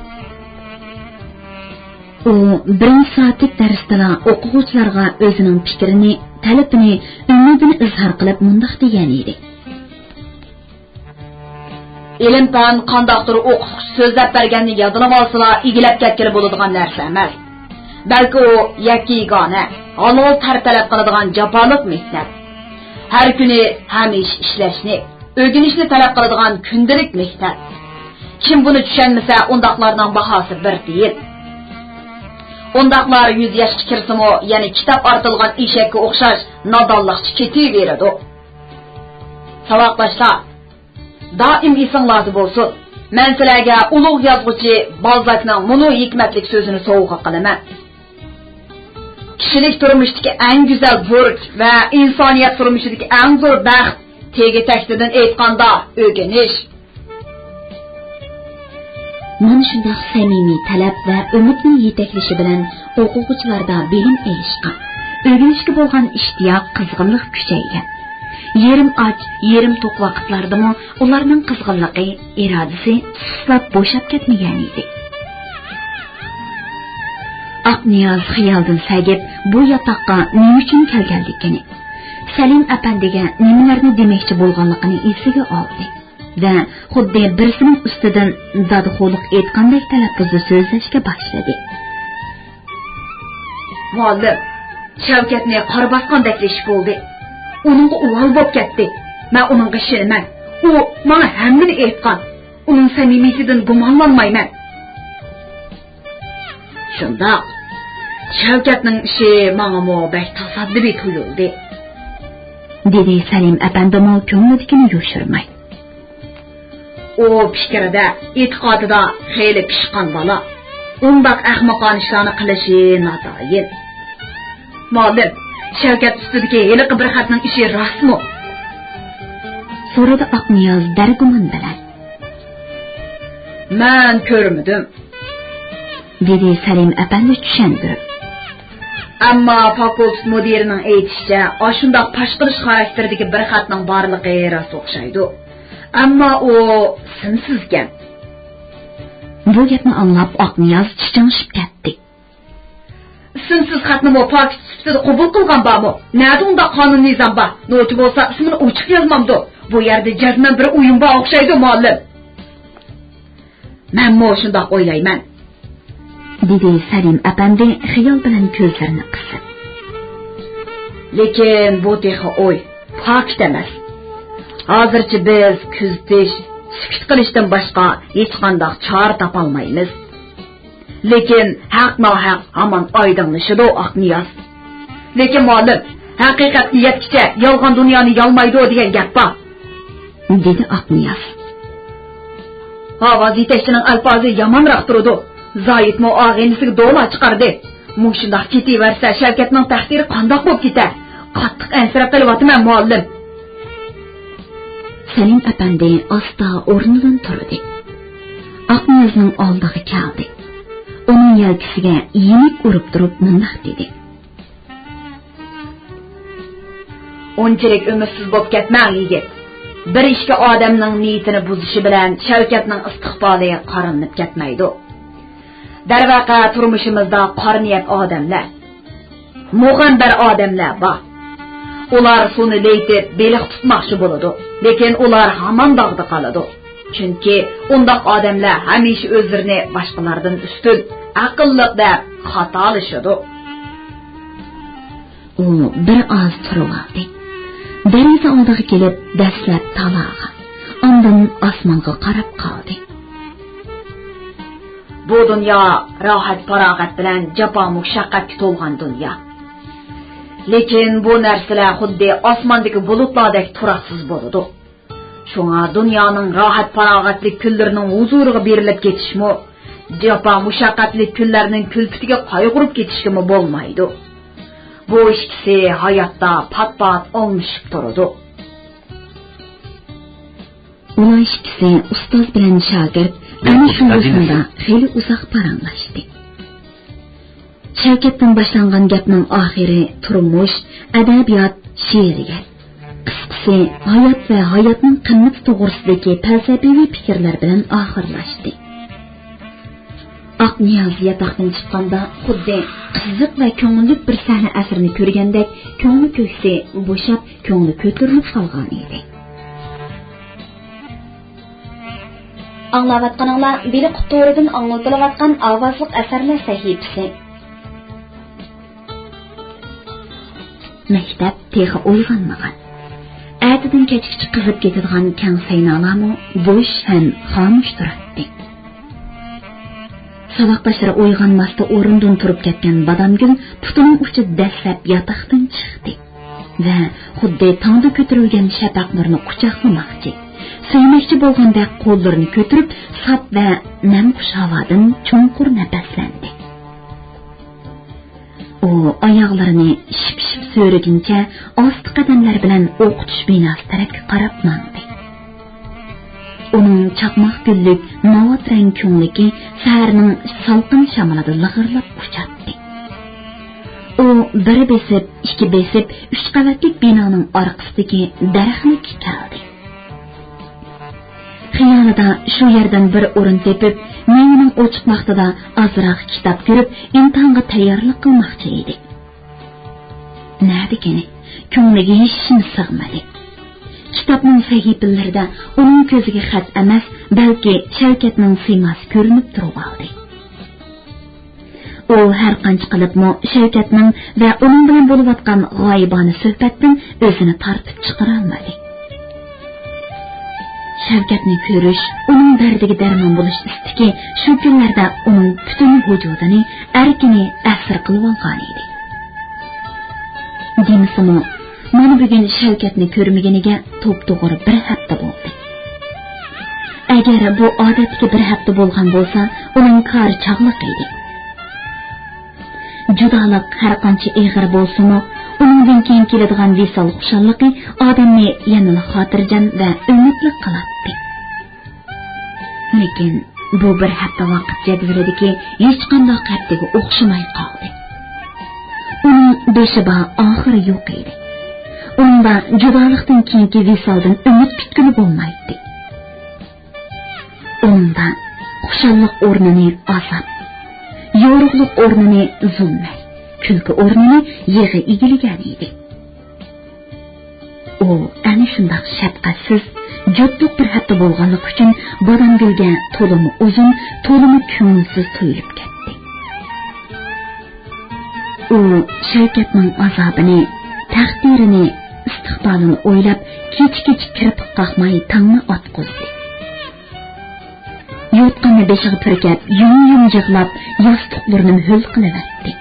ئۇ بىرىنچى سائەتلىك دەرستىلا ئوقۇغۇچىلارغا ئۆزىنىڭ پىكرىنى، تەلىپىنى، ئۈمىدىنى ئىزھار قىلىپ مۇنداق دېگەن ئىدى. ئىلىم-پەن قانداقتۇر ئوقۇتقۇچى سۆزلەپ بەرگەننى يادلىۋالسىلا ئىگىلەپ كەتكىلى بولىدىغان نەرسە ئەمەس. بەلكى ئۇ يەككە-يېگانە، ھالال تەر تەلەپ قىلىدىغان جاپالىق مېھنەت. ھەر كۈنى ھەمىشە ئىشلەشنى، ئۆگىنىشنى تەلەپ قىلىدىغان كۈندىلىك مېھنەت. كىم بۇنى چۈشەنمىسە، ئۇنداقلارنىڭ باھاسى بىر تىيىن. ئۇنداقلار يۈز ياشقا كىرسىمۇ، يەنە كىتاب ئارتىلغان ئېشەككە ئوخشاش نادانلىقچە كېتىۋېرىدۇ. ساۋاقداشلار، دائىم ئېسىڭلاردا بولسۇن، مەن سىلەرگە ئۇلۇغ يازغۇچى بالزاكنىڭ مۇنۇ ھېكمەتلىك سۆزىنى سوۋغا قىلىمەن. كىشىلىك تۇرمۇشتىكى ئەڭ گۈزەل بۇرچ ۋە ئىنسانىيەت تۇرمۇشىدىكى ئەڭ زور بەخت، تېگى-تەكتىدىن ئېيتقاندا، ئۆگىنىش. مانا شۇنداق سەمىمىي تەلەپ ۋە ئۈمىدنىڭ يېتەكلىشى بىلەن ئوقۇغۇچىلاردا بىلىم ئېلىشقا، ئۆگىنىشكە بولغان ئىشتىياق، قىزغىنلىق كۈچەيگەن. يېرىم ئاچ، يېرىم توق ۋاقىتلاردىمۇ ئۇلارنىڭ قىزغىنلىقى، ئىرادىسى سۇسلاپ، بوشاپ كەتمىگەن ئىدى. ئاقنىياز خىيالدىن سەگىپ، بۇ ياتاققا نېمە ئۈچۈن كەلگەنلىكىنى، سەلىم ئەپەندىگە نېمىلەرنى دېمەكچى بولغانلىقىنى ئېسىگە ئالدى ۋە خۇددى بىرسىنىڭ ئۈستىدىن دادىخورلۇق ئېيتقاندەك تەلەپپۇزدا سۆزلەشكە باشلىدى. مۇئەللىم، شەۋكەتنى قارا باسقاندەكلا ئىش بولدى. ئۇنىڭغا ئۇۋال بولۇپ كەتتى. مەن ئۇنىڭغا ئىشىنىمەن. ئۇ ماڭا ھەممىنى ئېيتقان. ئۇنىڭ سەمىمىيىتىدىن گۇمانلانمايمەن. شۇنداق. شەۋكەتنىڭ ئىشى ماڭىمۇ بەك تاسادىپىي تۇيۇلدى. دېدى سەلىم ئەپەندىمۇ كۆڭلىدىكىنى يوشۇرماي. ئۇ پىكرىدە، ئېتىقادىدا خېلى پىشقان بالا. ئۇنداق ئەخمىقانە ئىشلارنى قىلىشى ناتايىن. مۇئەللىم، شەۋكەت ئۈستىدىكى ھېلىقى بىر خەتنىڭ ئىشى راستمۇ؟ سورىدى ئاقنىياز دەرگۇمان بىلەن. مەن كۆرمىدىم. دېدى سەلىم ئەپەندى چۈشەندۈرۈپ. ئەمما فاكۇلتېت مۇدىرىنىڭ ئېيتىشىچە، ئاشۇنداق پاش قىلىش خاراكتېرىدىكى بىر خەتنىڭ بارلىقى راست ئوخشايدۇ. ئەمما ئۇ سىمسىزكەن. بۇ گەپنى ئاڭلاپ ئاقنىياز چىچىڭشىپ كەتتى. سىمسىز خەتنىمۇ پاكىت سۈپىتىدە قوبۇل قىلغان بارمۇ؟ نەدە ئۇنداق قانۇن نىزام بار؟ نوچى بولسا ئىسمىنى ئوچۇق يازمامدۇ؟ بۇ يەردە جەزمەن بىر ئويۇن بار ئوخشايدۇ، مۇئەللىم. مەنمۇ شۇنداق ئويلايمەن. دېدى سەلىم ئەپەندى خىيال بىلەن كۆزلىرىنى قىسىپ. لېكىن بۇ تېخى ئوي، پاكىت ئەمەس. ھازىرچە بىز كۆزىتىش، سۈكۈت قىلىشتىن باشقا ھېچقانداق چارە تاپالمايمىز. لېكىن ھەق ناھەق ھامان ئايدىڭلىشىدۇ، ئاقنىياز. لېكىن مۇئەللىم، ھەقىقەتكە يەتكىچە يالغان دۇنيانى يالمايدۇ دېگەن گەپ بار. دېدى ئاقنىياز. ھاۋاز يېتەكچىنىڭ ئەلپازى يامانراق تۇرىدۇ. زاھىتمۇ ئاغىنىسىگە دولا چىقاردى. مۇشۇنداق كېتىۋەرسە، شەۋكەتنىڭ تەقدىرى قانداق بولۇپ كېتەر؟ قاتتىق ئەنسىرەپ قېلىۋاتىمەن، مۇئەللىم. سەلىم ئەپەندى ئاستا ئورنىدىن تۇردى. ئاقنىيازنىڭ ئالدىغا كەلدى. ئۇنىڭ يەلكىسىگە يېنىك ئۇرۇپ تۇرۇپ مۇنداق دېدى. ئۇنچىلىك ئۈمىدسىز بولۇپ كەتمەڭ، يىگىت. بىر ئىككى ئادەمنىڭ نىيىتىنى بۇزۇشى بىلەن شەۋكەتنىڭ ئىستىقبالى قارىلىنىپ كەتمەيدۇ. دەرۋەقە، تۇرمۇشىمىزدا قارا نىيەت ئادەملەر، مۇغەمبەر ئادەملەر بار. ئۇلار سۇنى لەيتىپ، بېلىق تۇتماقچى بولىدۇ، لېكىن ئۇلار ھامان داغدا قالىدۇ. چۈنكى ئۇنداق ئادەملەر ھەمىشە ئۆزلىرىنى باشقىلاردىن ئۈستۈن، ئەقىللىق دەپ خاتالىشىدۇ. ئۇ بىر ئاز تۇرۇۋالدى. دېرىزە ئالدىغا كېلىپ، دەسلەپ تالاغا، ئاندىن ئاسمانغا قاراپ قالدى. بۇ دۇنيا راھەت-پاراغەت بىلەن جاپا-مۇشەققەتكە تولغان دۇنيا. لېكىن بۇ نەرسىلەر خۇددى ئاسماندىكى بۇلۇتلاردەك تۇراقسىز بولىدۇ. شۇڭا دۇنيانىڭ راھەت-پاراغەتلىك كۈنلىرىنىڭ ھۇزۇرىغا بېرىلىپ كېتىشمۇ، جاپا-مۇشەققەتلىك كۈنلەرنىڭ كۈلپىتىگە قايغۇرۇپ كېتىشكىمۇ بولمايدۇ. بۇ ئىككىسى ھاياتتا پات-پات ئالمىشىپ تۇرىدۇ. ئۇلار ئىككىسى، ئۇستاز بىلەن شاگىرت، ئەنە شۇ يوسۇندا خېلى ئۇزاق پاراڭلاشتى. شەۋكەتتىن باشلانغان گەپنىڭ ئاخىرى تۇرمۇش، ئەدەبىيات، شېئىرىيەت، قىسقىسى، ھايات ۋە ھاياتنىڭ قىممىتى توغرىسىدىكى پەلسەپىۋى پىكىرلەر بىلەن ئاخىرلاشتى. ئاقنىياز ياتاقتىن چىققاندا، خۇددى قىزىق ۋە كۆڭۈللۈك بىر سەھنە ئەسىرىنى كۆرگەندەك، كۆڭلى كۆكسى بوشاپ، كۆڭلى كۆتۈرۈلۈپ قالغان ئىدى. ئاڭلاۋاتقىنىڭلار بىلىق تورىدىن ئاڭلىتىلىۋاتقان ئاۋازلىق ئەسەرلەر سەھىپىسى. مەكتەپ تېخى ئويغانمىغان. ئەتىدىن كەچكىچە قىزىپ كېتىدىغان كەڭ سەينالارمۇ بوش ھەم خامۇش تۇراتتى. ساۋاقداشلىرى ئويغانماستا ئورنىدىن تۇرۇپ كەتكەن بادامگۈل پۇتىنىڭ ئۇچىدا دەسلەپ ياتاقتىن چىقتى ۋە خۇددى تاڭدا كۆتۈرۈلگەن شەپەق نۇرىنى قۇچاقلىماقچى، سۆيمەكچى بولغاندەك قوللىرىنى كۆتۈرۈپ، ساپ ۋە نەمخۇش ھاۋادىن چوڭقۇر نەپەسلەندى. ئۇ ئاياغلىرىنى شىپ-شىپ سۆرىگىنىچە ئاستا قەدەملەر بىلەن ئوقۇتۇش بىناسى تەرەپكە قاراپ ماڭدى. ئۇنىڭ چاقماق گۈللۈك ناۋات رەڭ كۆڭلىكى سەھەرنىڭ سالقىن شامىلىدا لىغىرلاپ ئۇچاتتى. ئۇ بىر بېسىپ، ئىككى بېسىپ، ئۈچ قەۋەتلىك بىنانىڭ ئارقىسىدىكى دەرەخلىككە كەلدى. خىيالىدا شۇ يەردىن بىر ئورۇن تېپىپ، مېۋىنىڭ ئوچۇق ۋاقتىدا ئازراق كىتاب كۆرۈپ، ئىمتىھانغا تەييارلىق قىلماقچى ئىدى. نەدىكىنى، كۆڭلىگە ھېچنېمە سىغمىدى. كىتابنىڭ سەھىپىلىرىدە ئۇنىڭ كۆزىگە خەت ئەمەس، بەلكى شەۋكەتنىڭ سىيماسى كۆرۈنۈپ تۇرۇۋالدى. ئۇ ھەرقانچە قىلىپمۇ شەۋكەتنىڭ ۋە ئۇنىڭ بىلەن بولۇۋاتقان غايىبانە سۆھبەتتىن ئۆزىنى تارتىپ چىقىرالمىدى. شەۋكەتنى كۆرۈش، ئۇنىڭ دەردىگە دەرمان بولۇش ئىستىكى شۇ كۈنلەردە ئۇنىڭ پۈتۈن ۋۇجۇدىنى، ئەركىنى ئەسىر قىلىۋالغانىدى. دېمىسىمۇ، مانا بۈگۈن شەۋكەتنى كۆرمىگىنىگە توپتوغرا بىر ھەپتە بولدى. ئەگەر بۇ ئادەتتىكى بىر ھەپتە بولغان بولسا، ئۇنىڭ كارى چاغلىق ئىدى. جۇدالىق ھەرقانچە ئېغىر بولسىمۇ، ئۇنىڭدىن كېيىن كېلىدىغان ۋىسال خۇشاللىقى ئادەمنى يەنىلا خاتىرجەم ۋە ئۈمىدلىك قىلاتتى. لېكىن بۇ بىر ھەپتە ۋاقىت جەدۋىلىدىكى ھېچقانداق ھەپتىگە ئوخشىماي قالدى. ئۇنىڭ بېشى بار، ئاخىرى يوق ئىدى. ئۇنىڭدا جۇدالىقتىن كېيىنكى ۋىسالدىن ئۈمىد كۈتكىلى بولمايتتى. ئۇنىڭدا خۇشاللىق ئورنىنى ئازاب، يورۇقلۇق ئورنىنى زۇلمەت، كۈلكە ئورنىنى يىغا ئىگىلىگەن ئىدى. ئۇ ئەنە شۇنداق شەپقەتسىز، جۇتلۇق بىر ھەپتە بولغانلىقى ئۈچۈن بادامگۈلگە تولىمۇ ئۇزۇن، تولىمۇ كۆڭۈلسىز تۇيۇلۇپ كەتتى. ئۇ شەۋكەتنىڭ ئازابىنى، تەقدىرىنى، ئىستىقبالىنى ئويلاپ، كېچە-كېچە كىرپىك قاقماي تاڭنى ئاتقۇزدى. يوتقاننى بېشىغا پۈركەپ، يۇم-يۇم يىغلاپ، ياستۇقلىرىنىمۇ ھۆل قىلىۋەتتى.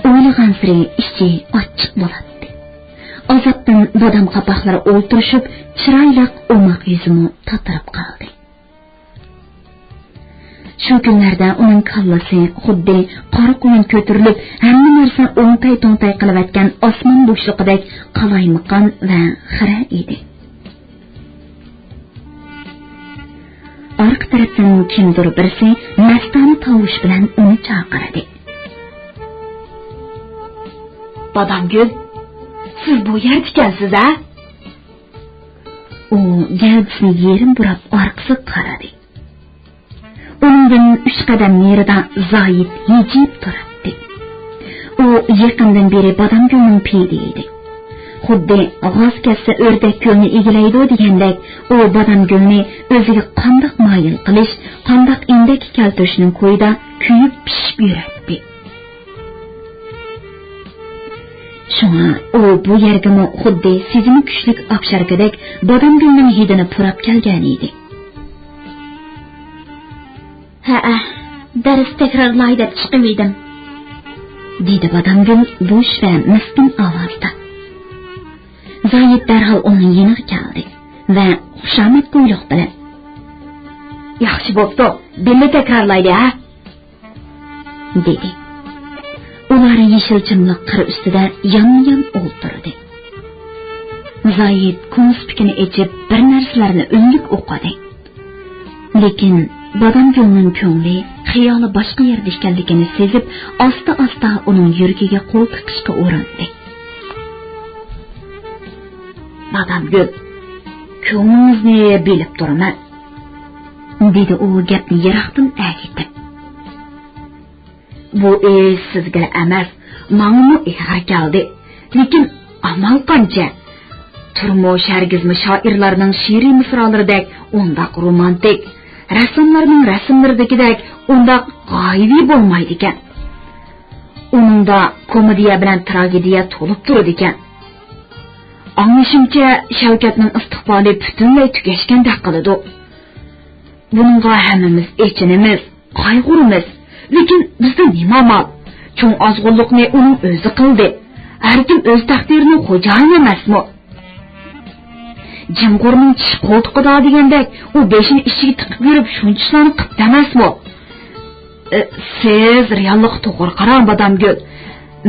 ئويلىغانسېرى ئىچى ئاچچىق بولاتتى. ئازابتىن بادام قاپاقلىرى ئولتۇرۇشۇپ، چىرايلىق ئوماق يۈزىمۇ تاتىرىپ قالدى. شۇ كۈنلەردە ئۇنىڭ كاللىسى خۇددى قارا قۇيۇن كۆتۈرۈلۈپ، ھەممە نەرسە ئوڭتەي-توڭتەي قىلىۋەتكەن ئاسمان بوشلۇقىدەك قالايمىقان ۋە خىرە ئىدى. ئارقا تەرەپتىن كىمدۇر بىرسى مەستانە تاۋۇش بىلەن ئۇنى چاقىردى. بادامگۈل، سىز بۇ يەردىكەنسىز، ھە؟ ئۇ گەۋدىسىنى يېرىم بۇراپ ئارقىسىغا قارىدى. ئۇنىڭدىن ئۈچ قەدەم نېرىدا زايىت ھىجىيىپ تۇراتتى. ئۇ يېقىندىن بېرى بادامگۈلنىڭ پېيىدە ئىدى. خۇددى غاز كەتسە ئۆردەك كۆلنى ئىگىلەيدۇ دېگەندەك، ئۇ بادامگۈلنى ئۆزىگە قانداق مايىل قىلىش، قانداق ئىندەككە كەلتۈرۈشنىڭ كويىدا كۆيۈپ پىشىپ يۈرەتتى. شۇڭا ئۇ بۇ يەرگىمۇ خۇددى سېزىمى كۈچلۈك ئاپشاركىدەك بادامگۈلنىڭ ھىدىنى پۇراپ كەلگەنىدى. ھەئە، دەرس تەكرارلاي دەپ چىقىۋىدىم، دېدى بادامگۈل بوش ۋە مىسكىن ئاۋازدا. زايىت دەرھال ئۇنىڭ يېنىغا كەلدى ۋە خۇشامەتگويلۇق بىلەن، ياخشى بوپتۇ، بىللە تەكرارلايلى، ھە؟ دېدى. ئۇلار يېشىل چىملىق قىر ئۈستىدە يانمۇيان ئولتۇردى. زايىت كۇنسپىكىنى ئېچىپ، بىر نەرسىلەرنى ئۈنلۈك ئوقۇدى. لېكىن بادامگۈلنىڭ كۆڭلى، خىيالى باشقا يەردە ئىكەنلىكىنى سېزىپ، ئاستا-ئاستا ئۇنىڭ يۈرىكىگە قول تىقىشقا ئۇرۇندى. بادامگۈل، كۆڭلىڭىزنى بىلىپ تۇرىمەن، دېدى ئۇ گەپنى يىراقتىن ئەگىتىپ. بۇ ئىش سىزگىلا ئەمەس، ماڭىمۇ ئېغىر كەلدى. لېكىن ئامال قانچە؟ تۇرمۇش ھەرگىزمۇ شائىرلارنىڭ شېئىرىي مىسرالىرىدەك ئۇنداق رومانتىك، رەسساملارنىڭ رەسىملىرىدىكىدەك ئۇنداق غايىۋى بولمايدىكەن. ئۇنىڭدا كومېدىيە بىلەن تراگېدىيە تولۇپ تۇرىدىكەن. ئاڭلىشىمچە، شەۋكەتنىڭ ئىستىقبالى پۈتۈنلەي تۈگەشكەندەك قىلىدۇ. بۇنىڭغا ھەممىمىز ئېچىنىمىز، قايغۇرىمىز. لېكىن بىزدە نېمە ئامال؟ چوڭ ئازغۇنلۇقنى ئۇنىڭ ئۆزى قىلدى. ھەركىم ئۆز تەقدىرىنىڭ خوجايىنى ئەمەسمۇ؟ جىمغۇرنىڭ چىشى قولتۇقىدا دېگەندەك، ئۇ بېشىنى ئىچىگە تىقىپ يۈرۈپ، شۇنچە ئىشلارنى قىپتۇ ئەمەسمۇ؟ ئى، سىز رېئاللىققا توغرا قاراڭ، بادامگۈل.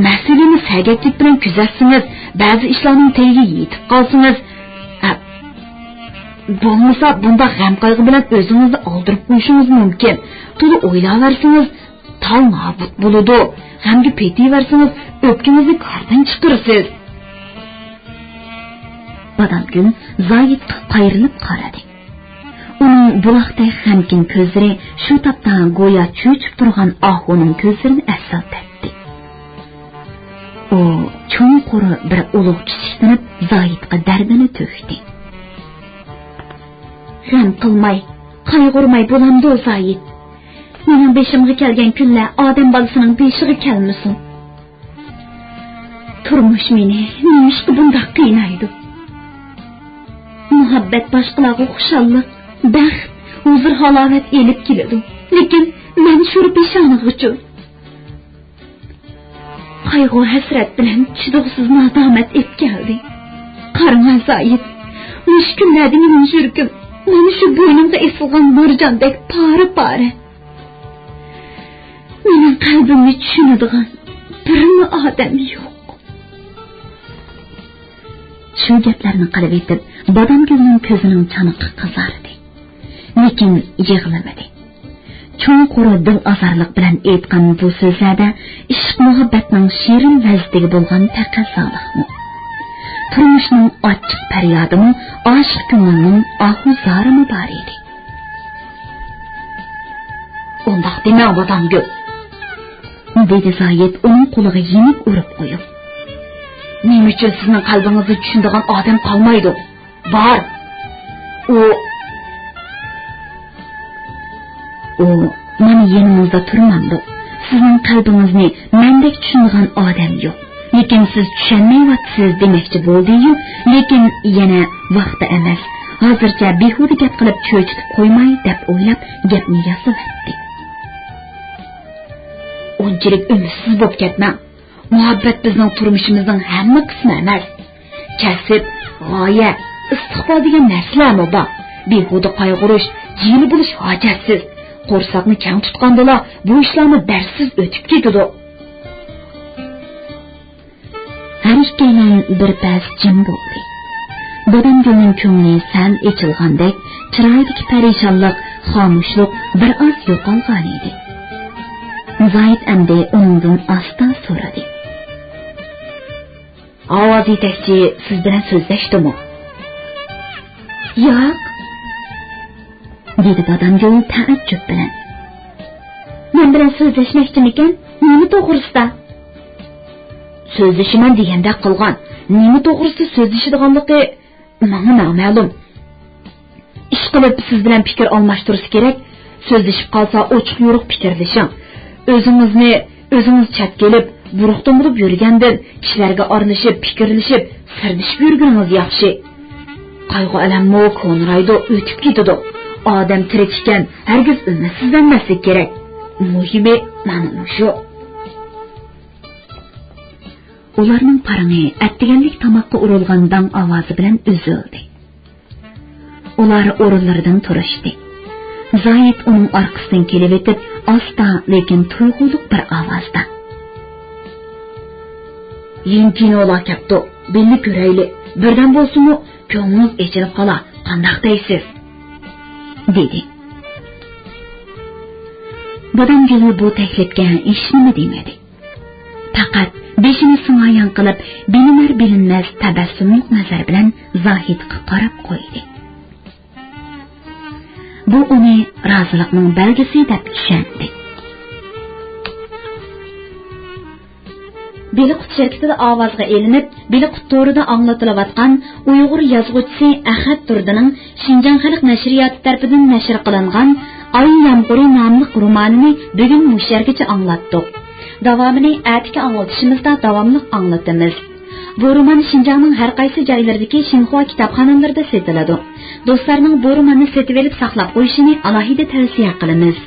مەسىلىنى سەگەكلىك بىلەن كۆزەتسىڭىز، بەزى ئىشلارنىڭ تېگىگە يېتىپ قالسىڭىز، ئە، بولمىسا بۇنداق غەم-قايغۇ بىلەن ئۆزىڭىزنى ئالدىرىپ قويۇشىڭىز مۇمكىن. تولا ئويلاۋەرسىڭىز، تال نابۇت بولىدۇ. غەمگە پېتىۋەرسىڭىز، ئۆپكىڭىزنى كاردىن چىقىرىسىز. بادامگۈل زايىتقا قايرىلىپ قارىدى. ئۇنىڭ بۇلاقتەك غەمكىن كۆزلىرى شۇ تاپتا گويا چۆچۈپ تۇرغان ئاھۇنىڭ كۆزلىرىنى ئەسلىتەتتى. ئۇ چوڭقۇر بىر ئۇلۇغ چىچىكلىنىپ، زايىتقا دەردىنى تۆكتى. غەم قىلماي، قايغۇرماي بولامدۇ، زايىت؟ مېنىڭ بېشىمغا كەلگەن كۈنلەر ئادەم بالىسىنىڭ بېشىغا كەلمىسۇن. تۇرمۇش مېنى نېمىشقا بۇنداق قىينايدۇ؟ مۇھەببەت باشقىلارغا خۇشاللىق، بەخت، ھۇزۇر-ھالاۋەت ئېلىپ كېلىدۇ. لېكىن مەن شور پېشانىغىچۇ؟ قايغۇ-ھەسرەت بىلەن چىدىغۇسىز نادامەت ئېلىپ كەلدى. قارىڭا، زايىت، مۇشۇ كۈنلەردە مېنىڭ يۈرىكىم مانا شۇ بوينۇمغا ئېسىلغان مارجاندەك پارە-پارە. مېنىڭ قەلبىمنى چۈشىنىدىغان بىرمۇ ئادەم يوق. شۇ گەپلەرنى قىلىۋېتىپ، بادامگۈلنىڭ كۆزىنىڭ چانىقى قىزاردى. لېكىن يىغلىمىدى. چوڭقۇر دىل ئازارلىق بىلەن ئېيتقان بۇ سۆزلەردە ئىشق-مۇھەببەتنىڭ شېرىن لەززىتىگە بولغان تەقەززالىقمۇ، تۇرمۇشنىڭ ئاچچىق پەريادىمۇ، ئاشىق كۆڭۈلنىڭ ئاھۇ-زارىمۇ بار ئىدى. ئۇنداق دېمەڭ، بادامگۈل، دېدى زايىت ئۇنىڭ قولىغا يېنىك ئۇرۇپ قويۇپ. نېمە ئۈچۈن سىزنىڭ قەلبىڭىزنى چۈشىنىدىغان ئادەم قالمايدۇ؟ بار. ئۇ، ئۇ مانا يېنىڭىزدا تۇرمامدۇ؟ سىزنىڭ قەلبىڭىزنى مەندەك چۈشىنىدىغان ئادەم يوق. لېكىن سىز چۈشەنمەيۋاتىسىز دېمەكچى بولدى-يۇ، لېكىن يەنە ۋاقتى ئەمەس. ھازىرچە بىھۇدە گەپ قىلىپ چۆچۈتۈپ قويماي دەپ ئويلاپ گەپنى ياسىۋەتتى. ئۇنچىلىك ئۈمىدسىز بولۇپ كەتمەڭ. مۇھەببەت بىزنىڭ تۇرمۇشىمىزنىڭ ھەممە قىسمى ئەمەس. كەسىپ، غايە، ئىستىقبال دېگەن نەرسىلەرمۇ بار. بىھۇدە قايغۇرۇش، جىلە بولۇش ھاجەتسىز. قورساقنى كەڭ تۇتقاندىلا، بۇ ئىشلارمۇ دەردسىز ئۆتۈپ كېتىدۇ. ھەر ئىككىيلەن بىر پەس جىم بولدى. بادامگۈلنىڭ كۆڭلى سەل ئېچىلغاندەك، چىرايىدىكى پەرىشانلىق، خامۇشلۇق بىر ئاز يوقالغانىدى. زاھىت ئەمدى ئۇنىڭدىن ئاستا سورىدى. ئاۋاز يېتەكچى سىز بىلەن سۆزلەشتىمۇ؟ ياق، دېدى بادامگۈل تەئەججۈپ بىلەن. مەن بىلەن سۆزلەشمەكچىمىكەن؟ نېمە توغرىسىدا؟ سۆزلىشىمەن دېگەندەك قىلغان. نېمە توغرىسىدا سۆزلىشىدىغانلىقى ماڭا نامەلۇم. ئىشقىلىپ سىز بىلەن پىكىر ئالماشتۇرسا كېرەك. سۆزلىشىپ قالسا ئوچۇق يورۇق پىكىرلىشىڭ. ئۆزىڭىزنى، ئۆزىڭىز چەتكە ئېلىپ، بۇرۇقتىن بولۇپ يۈرگەندىن، كىشىلەرگە ئارىلىشىپ، پىكىرلىشىپ، سىردىشىپ يۈرگىنىڭىز ياخشى. قايغۇ-ئەلەممۇ كونىرايدۇ، ئۆتۈپ كېتىدۇ. ئادەم تىرىك ئىكەن، ھەرگىز ئۈمىدسىزلەنمەسلىك كېرەك. مۇھىمى مانا مۇشۇ. ئۇلارنىڭ پارىڭى ئەتىگەنلىك تاماققا ئۇرۇلغان داڭ ئاۋازى بىلەن ئۈزۈلدى. ئۇلار ئورۇنلىرىدىن تۇرۇشتى. زاھىت ئۇنىڭ ئارقىسىدىن كېلىۋېتىپ، ئاستا، لېكىن تۇيغۇلۇق بىر ئاۋازدا: يېڭى كىنولا كەپتۇ، بىللە كۆرەيلى. بىردەم بولسىمۇ، كۆڭلىڭىز ئېچىلىپ قالا، قانداق دەيسىز؟ دېدى. بادامگۈل بۇ تەكلىپكە ھېچنېمە دېمىدى. پەقەت بېشىنى سىڭايان قىلىپ، بىلىنەر-بىلىنمەس تەبەسسۇملۇق نەزەر بىلەن زاھىتقا قاراپ قويدى. بۇ ئۇنى رازىلىقنىڭ بەلگىسى دەپ چۈشەندى. بېلىققۇت شىركىتىدە ئاۋازغا ئېلىنىپ، بېلىققۇت تورىدا ئاڭلىتىلىۋاتقان ئۇيغۇر يازغۇچىسى ئەخەت تۇردىنىڭ شىنجاڭ خەلق نەشرىياتى تەرىپىدىن نەشر قىلىنغان ئاي يامغۇرى ناملىق رومانىنى بۈگۈن مۇشۇ يەرگىچە ئاڭلاتتۇق. داۋامىنى ئەتىكى ئاڭلىتىشىمىزدا داۋاملىق ئاڭلىتىمىز. بۇ رومان شىنجاڭنىڭ ھەر قايسى جايلىرىدىكى شىنخۇا كىتابخانىلىرىدا سېتىلىدۇ. دوستلارنىڭ بۇ روماننى سېتىۋېلىپ ساقلاپ قويۇشىنى ئالاھىدە تەۋسىيە قىلىمىز.